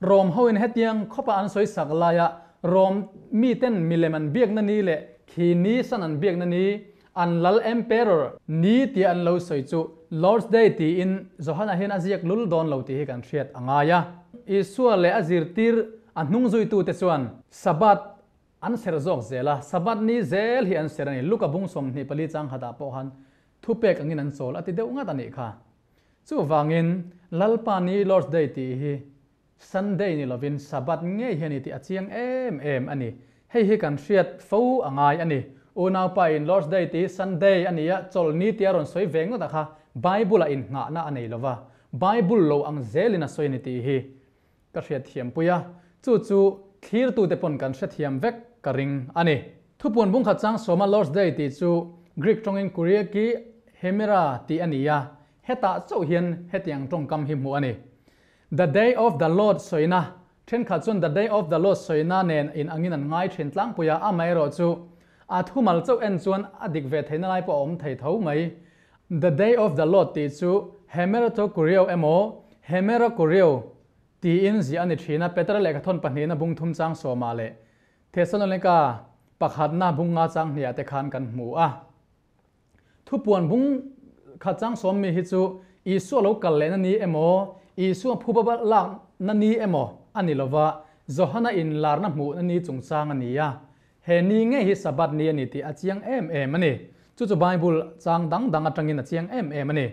Rom hoin hetiang khawpa an sawi sak laia Rom miten milem an biakna ni leh khi ni san an biakna ni, an lal Emperor ni tia an lo sawi chu Lord's Day tiin Johana hian a ziak lul dawn lo tih hi kan hriat a ngai a. Isua leh a zirtir a hnung zuitute chuan Sabbath an serh zawk zel a, Sabbath ni zel hi an serh a ni. Luka bung 24 chang khatah pawh khan thupek angin an chawl a ti deuh ngat a nih kha. Chuvangin, Lalpa ni Lord's Day tih hi Sunday ni lovin Sabbath ngei hi a ni tih a chiang em em a ni. Hei hi kan hriat fo a ngai a ni. Unaupa in Lord's Day tih hi Sunday a ni a, chawlhni tia rawn sawi ve ngawt a kha Bible-ah innghahna a nei lova, Bible lo ang zelin a sawi a ni tih hi ka hriatthiampui a, chu chu thlirtute pawn kan hrethiam vek ka ring a ni. Thupuan bungkhat chang sawma Lord's Day tih chu Greek tawngin Kuriaki Hemera tih a ni a, hetah chauh hian hetiang tawngkam hi hmuh a ni. The Day of the Lord sawina, Thenkhat chuan The Day of the Lord sawina nen in angin an ngai thin tlangpui a, amaherawh chu a thumal chauh en chuan a dik ve theihna lai pawh a awm thei tho mai. The Day of the Lord tih chu Hemerato Kureo emaw Hemera Kureo tiin ziah a ni thin a, Petera lehkhathawn pahnihna bung thum chang sawmah leh Thesalonika pakhatna bung nga chang hniah te khan kan hmu a. Thupuan bung khat chang sawm mi hi chu Isua lo kal lehna ni emaw, Isua phuba lakna ni emaw a ni lova, Johana inlarna hmuhna ni chungchang a ni a. He ni ngei hi Sabbath ni a ni tih a chiang em em a ni. Chu chu Bible chang dang dang atangin a chiang em em a ni.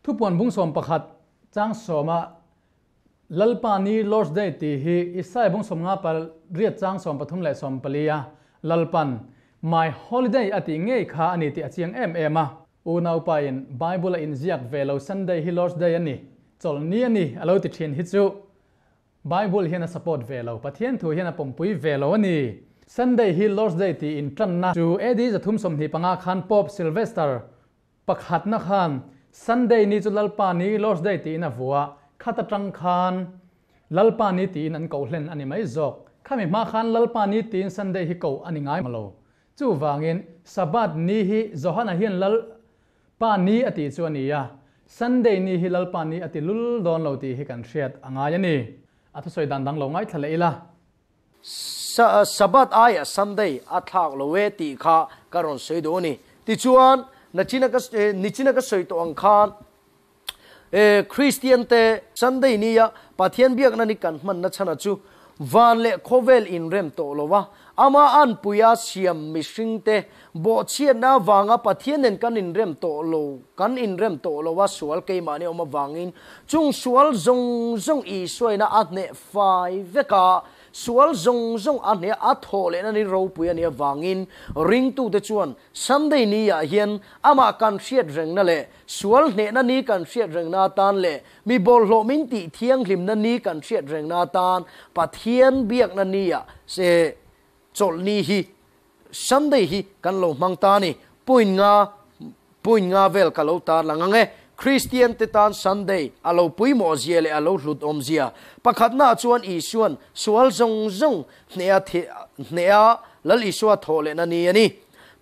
Thupuan bung 11 chang sawma Lalpa ni, Lord's Day, tih hi Isaiah bung 58 chang 13 leh 14 a Lalpan My holiday a tih ngei kha a ni tih a chiang em em a. Unaupa in Bible a inziak ve lo Sunday hi Lord's Day a ni, chawlhni a ni a lo ti thin hi chu Bible hian a support ve lo, Pathian thu hian a pawmpui ve lo a ni. Sunday hi Lord's Day tih intanna chu AD 325 khan Pope Sylvester Pakhatna khan Sunday ni chu Lalpa ni, Lord's Day, tiin a vua, khat atang khan Lalpa ni tiin an koh hlen a ni mai zawk. Khami hma khan Lalpa ni tiin Sunday hi koh a ni ngai lo. Chuvangin Sabbath ni hi Johana hian Lalpa ni a tih chu a ni a, Sunday ni hi Lalpa ni a ti lul dawn lo tih hi kan hriat a ngai a ni. A thusawi dan dang lo ngaithla leh ila. Sabbath aiah Sunday a thlak lo e tih kha ka rawn sawi duh a ni. Tichuan, nachina ka nichina ka sawi tawh ang khan Kristian te Sunday nia Pathian biakna ni kan hmanna chhana chu van leh khawvel inrem tawh lo a, ama anpuia siam mihring te bawhchhiatna avanga Pathian nen kan inrem tawh lo kan inrem tawh lo a sual keimahni awm avangin chung sual zawng zawng Isuaina a hneh fai vek a, Sual zawng zawng a hneh a thawh lehna ni ropui a nih avangin ringtute chuan Sunday ni ah hian amah kan hriat rengna leh sual hnehna ni kan hriat rengna atan leh mi bawlhhlawh min tih thianghlimna ni kan hriat rengna atan Pathian biakna ni ah se chawlhni hi Sunday hi kan lo hmang ta a ni. Point nga point nga vel ka lo tarlang ang e. Kristian te tan Sunday a lo puimawh zia leh a lo hlut awm zia. Pakhatnaah chuan Isuan sual zawng zawng hneha hneha Lal Isua thawh lehna ni a ni.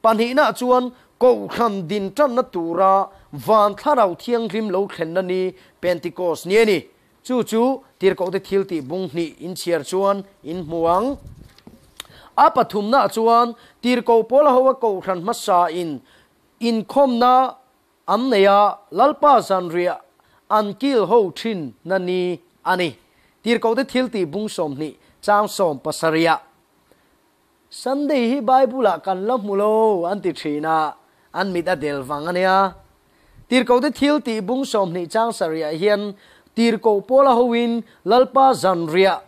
Pahnihnaah chuan Kohhran din tanna tura van thlarau thianghlim lo thlenna ni Pentecost ni a ni. Chu chu tirhkohte thil tih bung hnih inchhiar chuan in hmu ang. A pathumnaah chuan tirhkoh pawl ho a kohhran hmasa in inkhawmna an nei a, Lalpa zanriah an kil ho thin na ni a ni. Tirhkohte thil tih bung 20 chang 17ah. Sunday hi Bible ah kan la hmu lo an ti thin a, an mit a del vang a nia. Tirhkohte thil tih bung 20 chang 7 ah hian tirhkoh pawla hoin Lalpa zanriah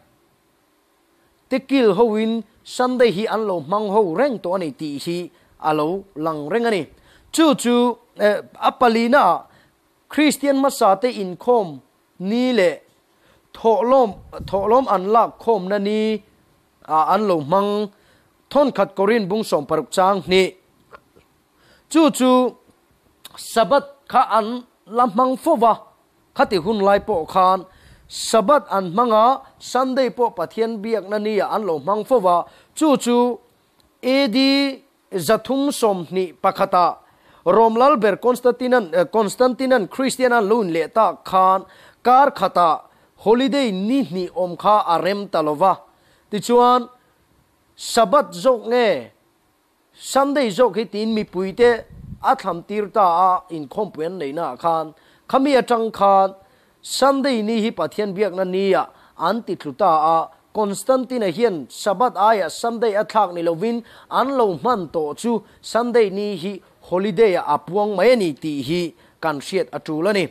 te kil hoin Sunday hi an lo hmang ho reng tawh a ni tih hi a lo lang reng a ni. Chu chu a palina ah Kristian hmasa te inkhawm ni leh thawhlawm thawhlawm an lak khawmna ni ah an lo hmang thawnkhat Korin bung 60 chang hnih. Chu chu Sabbath kha an la hmang fo va, khati hun lai pawh khan Sabbath an hmang a, Sunday pawh Pathian biakna ni ah an lo hmang fo va, chu chu AD 321 ah Rom lalber Constantinan Constantinan Kristian an lo inleh tak khan kar khatah holiday ni hnih awm kha a rem ta lo va. Tichuan, Sabbath zawk nge Sunday zawk hi tiin mipuite a thlam tir ta a, inkhawmpui an neihna ah khan khami atang khan Sunday ni hi Pathian biakna ni ah an ti tlu ta a, Constantine-a hian Sabbath aiah Sunday a thlak ni lovin an lo hman tawh chu Sunday ni hi holiday ah a puang mai a ni tih hi kan hriat a tul a ni.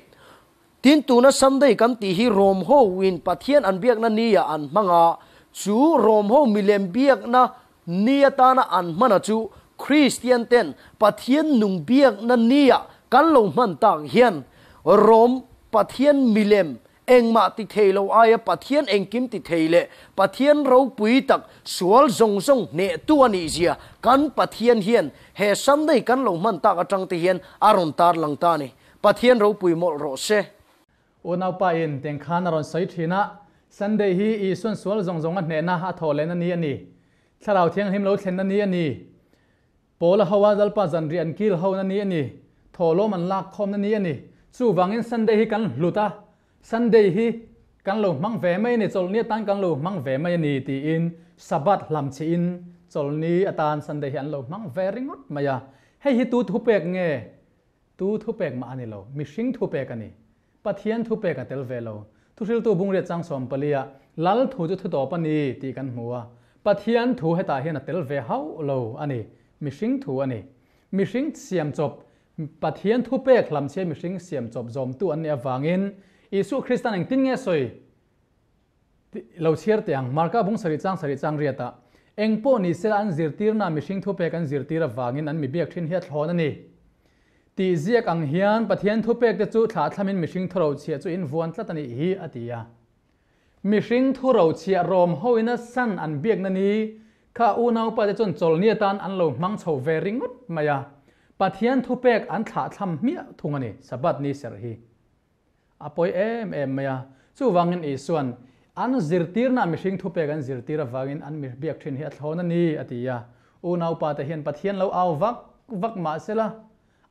Tin, tuna Sunday kan tih hi Rom ho in Pathian an biakna ni ah an hmang a, chu Rom ho milem biakna ni atana an hmana chu Kristian ten Pathian nung biakna ni ah kan lo hman tak hian Rom Pathian milem Engmah ti thei lo aia Pathian engkim ti thei leh Pathian ropui tak sual zawng zawng hnehtu a nih zia kan Pathian hian he Sunday kan lo hman tak atang te hian a rawn tar lang ta a ni. Pathian ropui mawlh rawh se. Unaupa in teng khan a rawn sawi thin a, Sunday hi Isuan sual zawng zawng a hnehna a thawh lehna ni a ni. Thlarau Thianghlim lo thlenna ni a ni. Paula ho a Lalpa zanriah an kil ho na ni a ni. Thawhlawm an lak khawm na ni a ni. Chuvangin Sunday hi kan hlut a, Sunday hi kan lo hmang ve mai a ni, chawlhni atan kan lo hmang ve mai a ni tiin Sabbath hlamchhihin chawlhni atan Sunday hi an lo hmang ve ringawt mai a. Hei hi tu thupek nge? Tu thupek mah a ni lo, mihring thupek a ni. Pathian thupek a tel ve lo. Thuhriltu bungriat chang 14 ah Lal thu chu thutawp a ni tih kan hmu a. Pathian thu hetah hian a tel ve hauh lo a ni. Mihring thu a ni. Mihring siam chawp, Pathian thupek hlamchhia mihring siam chawp zawmtu an nih avangin Isua Kristan engtin nge sawi lo chhiar teh ang. Marka bung 7 chang 7 chang riatah, Eng pawh ni sela an zirtirna mihring thupek an zirtir avangin an mi biak thin hi a thlawn a ni. Tih ziak ang hian Pathian thupek te chu thlahthlamin mihring thuro chhiah chu in vuan tlat a nih hi, a ti a. Mihring thuro chhiah rawm hoin a san an biakna ni kha unaupa te chuan chawlhni atan an lo hmang chho ve ringawt mai a. Pathian thupek an thlahthlam hmiah thung a ni, Sabbath ni serh hi. A pawi em em mai a. Chuvangin Isuan, An zirtirna mihring thupek an zirtir avangin an mi biak thin hi a thlawn a ni, a ti a. Unaupa te hian Pathian lo au vak vak mah sela,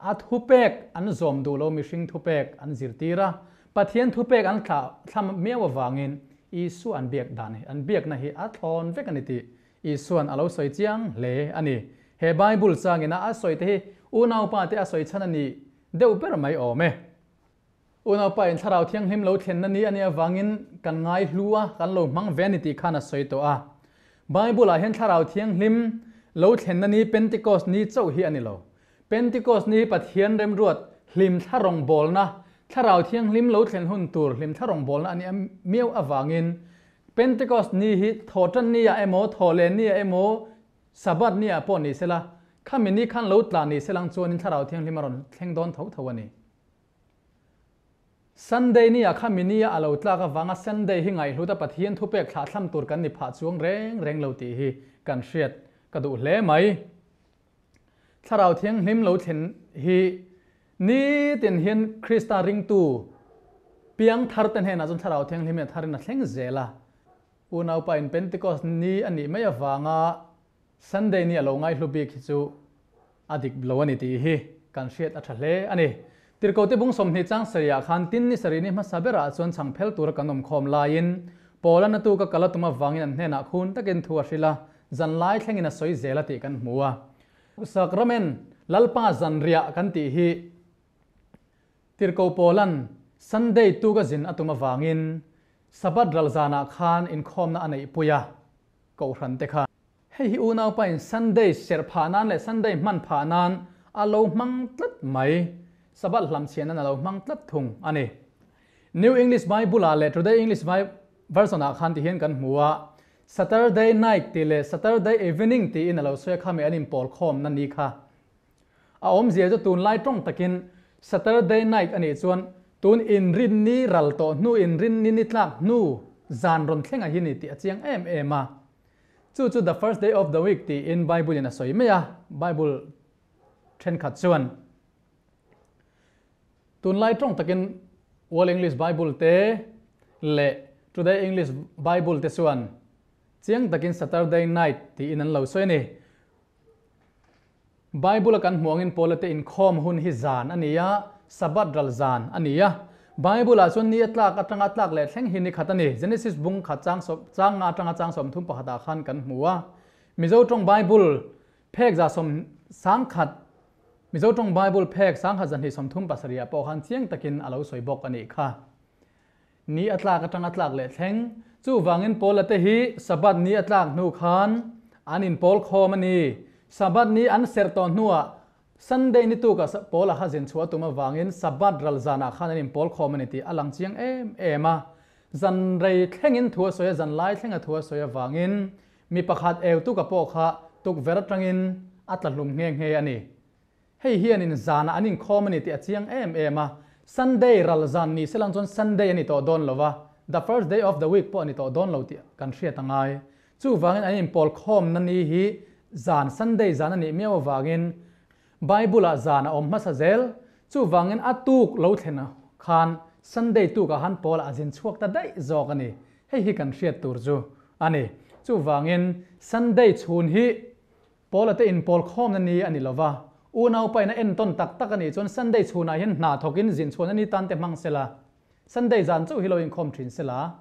a thupek an zawm duh lo mihring thupek an zirtir a, Pathian thupek an thlah thlam miau avangin Isua an biak dan hi, an biakna hi a thlawn vek a ni tih Isua'n a lo sawi chiang hle a ni. He Bible changina a sawi te hi unaupa te a sawi chhan a ni deuh ber mai awm e. Unaupa in Thlarau Thianghlim lo thlenna ni a nih avangin kan ngai hlu a, kan lo hmang ve a ni tih khan a sawi tawh a. Bible ah hian Thlarau Thianghlim lo thlenna ni Pentecost ni chauh hi a ni lo. Pentecost ni Pathian remruat hlim thla rawngbawlna, Thlarau Thianghlim lo thlen hun tur hlim thla rawngbawlna a nih miau avangin Pentecost ni hi thawhtan ni ah emaw, thawhleh ni ah emaw, Sabbath ni ah pawh ni sela, khami ni khan lo tla ni selang chuanin Thlarau Thianghlim a rawn thleng dawn tho tho a ni. Sunday ni ah khami ni ah a lo tlak avanga Sunday hi ngaihhlut a Pathian thupek thlahthlam tur kan ni phah chuang reng reng lo tih hi kan hriat ka duh hle mai. Thlarau Thianghlim lo thlen hi nitin hian Krista ringtu piang thar te hnenah chuan Thlarau Thianghlim hi a tharin a thleng zel a. Unaupa in Pentecost ni a nih mai avanga Sunday ni a lo ngaihlu bik hi chu a dik lo a ni tih hi kan hriat a tha hle a ni. Tirhkote bung 20 chang sarihah khan tin ni sarih ni hmasa berah chuan chhang phel tura kan awm khawm laiin Paula natu ka kal a tum avangin an hnenah khun takin thu a hrilh a, zan lai thlengin a sawi zel a tih kan hmu a. Sakramen Lalpa zanriah kan tih hi Tirhko Paula'n Sunday tuk a zin a tum avangin Sabbath ral zanah khan inkhawmna a neihpui a, Kohhran te kha. Hei hi unaupain Sunday serh phah nan leh Sunday hman phah nan a lo hmang tlat mai. Sabbath hlamchhiah nan a lo hmang tlat thung a ni. New English Bible ah leh Today English Version ah khan ti hian kan hmu a, Saturday night tih leh Saturday evening tiin a lo sawi a kha mi an inpawl khawmna ni kha. A awmzia chu tunlai tawng takin Saturday night a nih chuan tun inrinni ral tawh hnu inrinni ni tlak hnu zan rawn thleng a hi ni tih a chiang em em a. Chu chu the first day of the week tiin Bible in a sawi mai a, Bible thenkhat chuan tunlai tawng takin World English Bible te leh Today English Bible te chuan chiang takin Saturday night tiin an lo sawi a ni. Bible a kan hmuh angin Paula te inkhawm hun hi zan a ni a, Sabbath ral zan a ni a. Bible ah chuan ni a tlak atanga tlak leh thleng hi ni khat a ni. Genesis bung khat chang sawm chang nga atanga chang 30 pakhat ah khan kan hmu a. Mizo tawng Bible phek za sawm sang khat Mizo tawng Bible phek sang khat zahnih 37 ah pawh khan chiang takin a lo sawi bawk a nih kha. Ni a tlak atanga tlak leh thleng. Chuvangin Paula te hi Sabbath ni a tlak hnu khan an inpawl khawm a ni. Sabbath ni an serh tawh hnuah Sunday ni tukah Paula kha zin chhuah a tum avangin Sabbath ral zanah khan an inpawl khawm a ni tih a lang chiang em em a. Zan rei thlengin thu a sawi a, zan lai thlenga thu a sawi avangin mi pakhat eu tuka pawh kha tukverh atangin a tla hlum nghe nghe a ni. Hei hianin zanah an inkhawm a ni tih a chiang em em a, Sunday ral zan ni selang chuan Sunday a ni tawh dawn lo va, the first day of the week pawh a ni tawh dawn lo tih kan hriat a ngai. Chuvangin an inpawl khawmna ni hi zan, Sunday zan a nih miau avangin Bible-ah zan a awm hmasa zel. Chuvangin a tuk lo thlen khan Sunday tukah han Paul-ah a zin chhuak ta daih zawk a ni. Hei hi kan hriat tur chu a ni. Chuvangin Sunday chhun hi Paula te inpawl khawmna ni a ni lo va, unaupa in a entawn tak tak a nih chuan Sunday chhunah hian hna thawkin zin chhuan a ni tan te hmang sela, Sunday zan chauh hi lo inkhawm thin sela,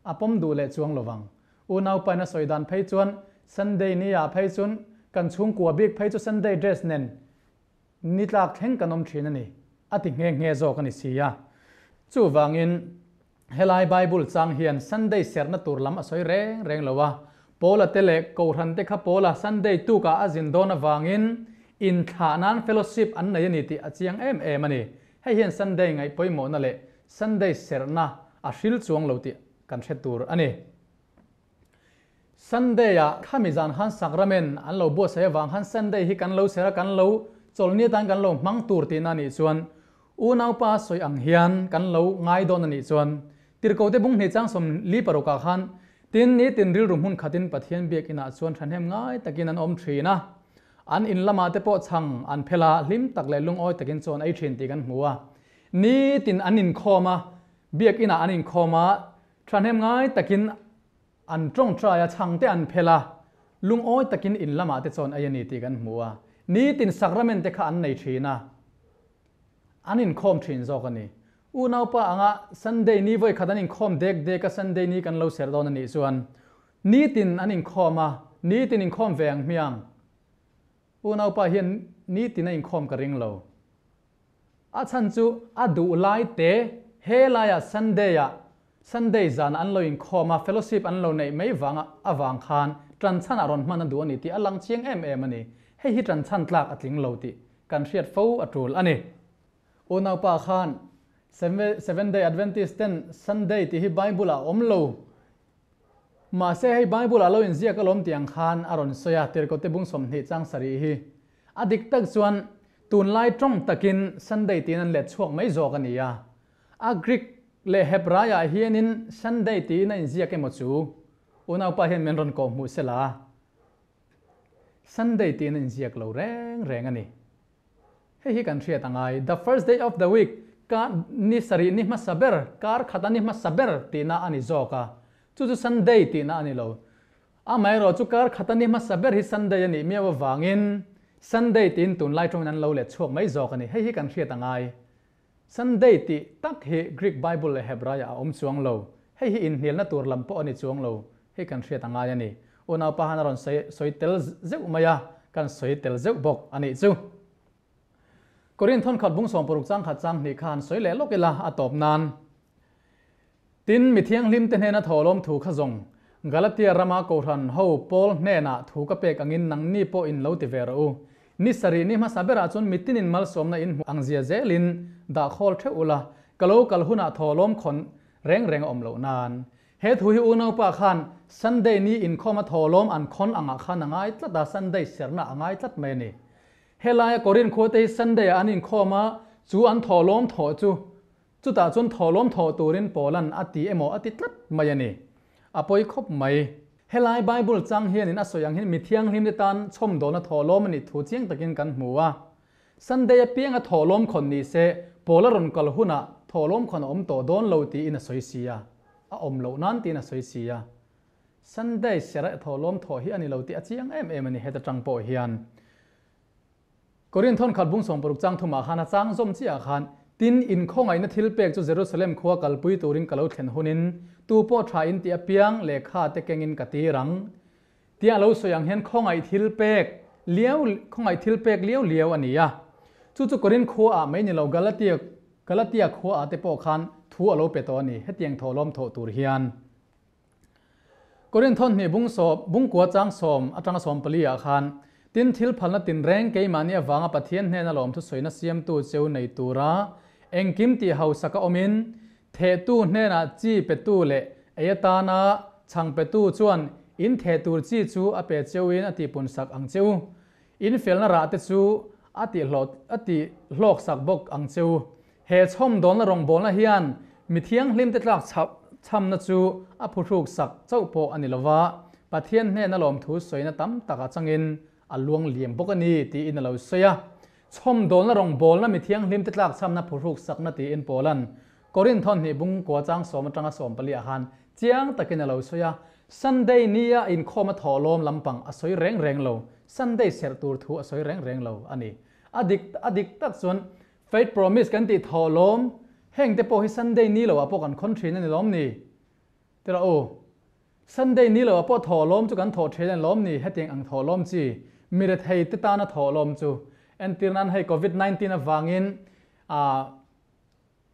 a pawm duh leh chuang lo vang. Unaupa in a sawi dan phei chuan Sunday ni ah phei chuan kan chhungkua bik phei chu Sunday dress nen ni tlak thleng kan awm thin a ni, a ti nghe nghe zawk a ni si a. Chuvangin Helai Bible chang hian Sunday serhna tur lam a sawi reng reng lo a, Paula te leh Kohhran te kha Paula Sunday tukah a zin dawn avangin inthlah nan fellowship an nei a ni tih a chiang em em a ni. Hei hian Sunday ngaih pawimawhna leh Sunday serhna a hril chuang lo tih kan hre tur a ni. Sunday ah khami zan khan sakramen an lo buatsaih avang khan Sunday hi kan lo serh a, kan lo chawlhni atan kan lo hmang tur tihna a nih chuan unaupa sawi ang hian kan lo ngai dawn a nih chuan Tirhkote bung hnih chang 46 ah khan tin ni tin rilru hmun khatin Pathian biakinah chuan thahnem ngai takin an awm thin a, an in lamah te pawh chhang an phel a, hlim tak leh lungawi takin chaw an ei thin tih kan hmu a. Ni tin an inkhawm a, biakinah an inkhawm a, Thahnem ngai takin an tawngtai a, chhangte an phel a, lungawi takin in lamah te chuan ei a ni tih kan hmu a. Nitin sacrament te kha an nei thin a, an inkhawm thin zawk a ni. Unaupa anga Sunday ni vawi khat an inkhawm dek dek a Sunday ni kan lo serh dawn a nih chuan nitin an inkhawm a, nitin inkhawm ve ang hmiang. Unaupa hian nitin a inkhawm ka ring lo. A chhan chu a duh lai te he laiah Sunday ah Sunday zan an lo inkhawm a, fellowship an lo neih mai vang avang khan ṭan chhan ah rawn hman a duh a ni tih a lang chiang em em a ni. Hei hi ṭan chhan tlak a tling lo tih kan hriat fo a ṭul a ni. Unaupa khan Seventh Day Adventist ten Sunday tih hi Bible ah a awm lo. Mahse hei Bible ah lo inziak alawm tih ang khan a rawn sawi a, Tirhkohte bung 20 chang sarih hi. A dik tak chuan tunlai tawng takin Sunday tiin an let chhuak mai zawk a ni a. A Greek leh Hebrai ah hianin Sunday tiin a inziak emaw chu unaupa hian min rawn kawh hmuh se la. Sunday tiin a inziak lo reng reng a ni. Hei hi kan hriat a ngai, the first day of the week, ka ni sarih ni hmasa ber, kar khata ni hmasa ber tihna a ni zawk a. Chu chu Sunday tihna a ni lo. Amaherawh chu kar khata ni hmasa ber hi Sunday a nih miau avangin Sunday tiin tunlai tawngin an lo let chhuak mai zawk a ni. Hei hi kan hriat a ngai. Sunday tih tak hi Greek Bible leh Hebrai ah a awm chuang lo. Hei hi inhnialna tur lam pawh a ni chuang lo. Hei kan hriat a ngai a ni. Unaupa han a rawn sawi sawi tel zeuh mai a, kan sawi tel zeuh bawk a nih chu. Korin thawnkhat bung 60 chang khat chang hnih kha han sawi leh lawk ila a tawp nan. Tin, mi thianghlim te hnena thawhlawm thu kha zawng, Galatia rama Kohhran ho Paul hnenah thu ka pek angin nangni pawh in lo ti ve rawh u. Ni sarih ni hmasa berah chuan mitinin malsawmna in hmuh ang zia zelin dah khawl theuh ula, ka lo kal hunah thawhlawm khawn reng reng a awm loh nan. He thu hi unaupa khan Sunday ni inkhawma thawhlawm an khawn angah khan a ngai tlat a, Sunday serhna a ngai tlat mai a ni. Helaia Korin khuate hi Sunday ah an inkhawm a, chu an thawhlawm thawh chu Chutah chuan thawhlawm thawh turin Paulan a ti emaw a ti tlat mai a ni. A pawi khawp mai. Helai Bible chang hianin a sawi ang hian mi thianghlimte tan chhawmdawlna thawhlawm a nih thu chiang takin kan hmu a. Sunday apianga thawhlawm khawn ni se Paula rawn kal hunah thawhlawm khawn a awm tawh dawn lo tiin a sawi si a. A awm loh nan tiin a sawi si a. Sunday serh thawhlawm thawh hi a ni lo tih a chiang em em a ni heta tang pawh hian. Korin thawnkhat bung 60 chang thumah khan a chang zawm chiah khan, Tin, inkhawngaihna thil pek chu Jerusalem khua kalpui turin ka lo thlen hunin, tu pawh tha in tih apiang lehkha te kengin ka tir ang. Tia a lo sawi ang hian khawngaih thil pek liau khawngaih thil pek liau liau a ni a. Chu chu Korin khua ah mai ni lo Galatia Galatia khua ah te pawh khan thu a lo pe tawh a ni, hetiang thawhlawm thawh tur hian. Korin thawn hnih bung sawm, bung kua chang sawm atanga sawm pali ah khan, Tin, thil phalna tinreng keimahni avanga Pathian hnena lawmthu sawina siamtu cheu nei tura engkim tih hausak a awmin, thehtu hnenah chi petu leh ei atana chhang petu chuan in theh tur chi chu a pe cheuin a tihpunsak ang cheu. In felna rah te chu a tihhlawh a tihhlawksak bawk ang cheu. He chhawmdawlna rawngbawlna hian mi thianghlimte tlak chhamna chu a phuhruk sak chauh pawh a ni lo va, Pathian hnena lawmthu sawina tam tak a changin a luang liam bawk a ni tiin a lo sawi a. Chhawmdawlna rawngbawlna mi thianghlimte tlak chhamna phuhruk sakna tiin Paula'n Korinth thawhnih bung kua chang sawm atanga 14 ah khan chiang takin a lo sawi a, Sunday nia inkhawm a thawhlawm lampang a sawi reng reng lo, Sunday serh tur thu a sawi reng reng lo a ni. A dik a dik tak chuan Faith promise kan tih thawhlawm heng te pawh hi Sunday ni lo ah pawh kan khawn thin a ni lawm ni? Tira u, Sunday ni lo ah pawh thawhlawm chu kan thawh thin a ni lawm ni? Hetiang ang thawhlawm chi, mi rethei te tana thawhlawm chu entir nan hei Covid 19 avangin ah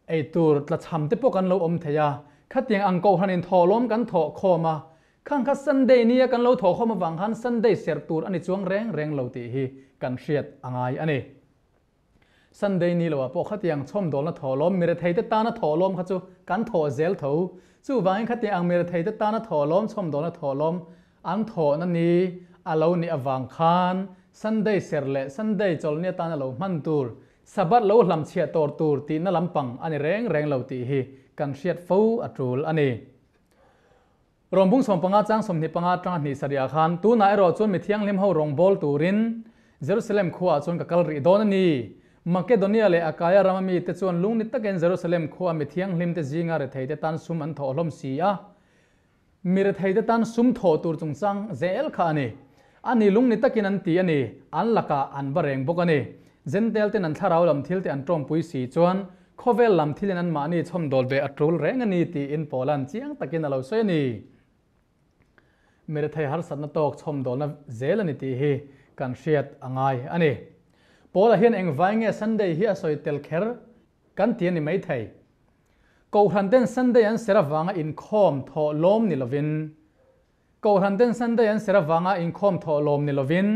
Ei tur tlachham te pawh kan lo awm thei a, khatiang ang kohhranin thawhlawm kan thawh khawm a, khang kha Sunday nia kan lo thawh khawm avang khan Sunday serh tur a ni chuang reng reng lo tih hi kan hriat a ngai a ni. Sunday ni loah pawh khatiang chhawmdawlna thawhlawm mirethei te tana thawhlawm kha chu kan thawh zel tho. Chuvangin khatiang ang mirethei te tana thawhlawm chhawmdawlna thawhlawm an thawhna ni a lo nih avang khan Sunday serh leh Sunday chawlhni atana lo hman tur Sabbath lo hlamchhiah tawr tur tihna lampang a ni reng reng lo tih hi kan hriat fo a tul a ni. Rawngbung 15 chang 25 atanga hnih sarih ah khan tunah erawh chuan mi thianghlim ho rawngbâwl turin Jerusalem khuaah chuan ka kal rih dawn a ni. Makedonia leh Akaia rama mite chuan lungni takin Jerusalem khuaa mi thianghlimte zinga retheite tan sum an thawh hlawm si a. Mi retheite tan sum thawh tur chungchang zel kha a ni. A ni lungni takin an ti a ni, an lakah an va reng bawk a ni. Zentel ten an thlarau lam thilte an tawmpui si chuan khawvel lam thilin anmahni chhawmdawl ve a tul reng a ni tiin Paula'n chiang takin a lo sawi a ni. Mirethei harsatna tawk chhawmdawlna zel a ni tih hi kan hriat a ngai a ni. Paula hian engvai nge Sunday hi a sawi tel kher kan ti a ni maithei. Kohhran ten Sunday an ser avanga inkhawm thawh lawm ni lovin, Kohhran ten Sunday an ser avanga inkhawm thawh lawm ni lovin,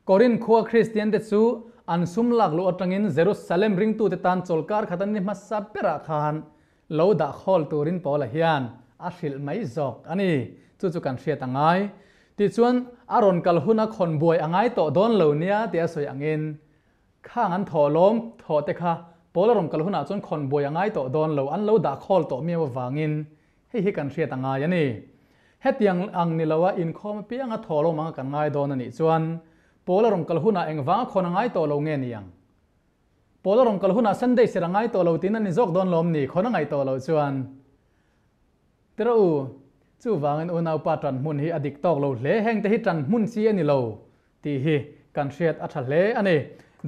Korinth khua Kristian te chu an sum lak luh atangin Jerusalem ringtute tan chawlkar khat an ni hmasa berah khan lo dah khawl turin Paula hian a hrilh mai zawk a ni. Chu chu kan hriat a ngai. Tichuan, a rawn kal huna khawn buai a ngai tawh dawn lo nia tih a sawi angin, khang an thawh lawm thawh te kha Paula rawn kal hunah chuan khawn buai a ngai tawh dawn lo, an lo dah khawl tawh miau avangin hei hi kan hriat a ngai a ni. Hetiang ang ni loa inkhawm apianga thawh lawm anga kan ngai dawn a nih chuan Paula rawn kal hunah engvanga khawn a ngai tawh lo nge ni ang? Pawl a rawn kal hunah Sunday serh a ngai tawh lo tiin a ni zawk dawn lawm ni? Khawn a ngaih tawh loh chuan Tira u, chuvangin unaupa ṭan hmun hi a dik tawk lo hle, hengte hi ṭan hmun chi a ni lo tih hi kan hriat a ṭha hle a ni.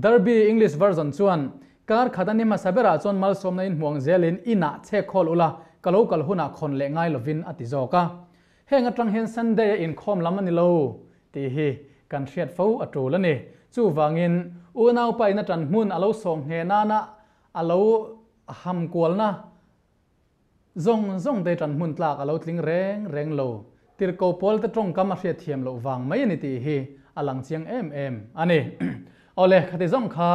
Derby English Version chuan, Kar khat a ni hmasa berah chuan malsawmna in hmuang zelin inah chhek khawl ula, ka lo kal hunah khawn leh ngai lovin a ti zawk a. Heng aṭang hian Sunday a inkhawm lam a ni lo tih hi kan hriat fo a ṭul a ni. Chuvangin, unaupa in a ṭan hmun a lo sawng ngheh nana a lo ham kualna zawng zawng te ṭan hmun tlak a lo tling reng reng lo. Tirhko Paul te ṭawngkam a hriatthiam loh vang mai a ni tih hi a lang chiang em em a ni. Awle, khati zawng kha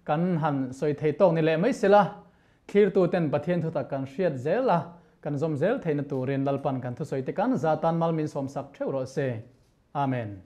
kan han sawi thei tawk ni leh mai sela, Thlirtuten Pathian thutak kan hriat zel a, kan zawm zel theihna turin Lalpan kan thusawi te kan zatan mal min sawmsak theuh rawh se. Amen.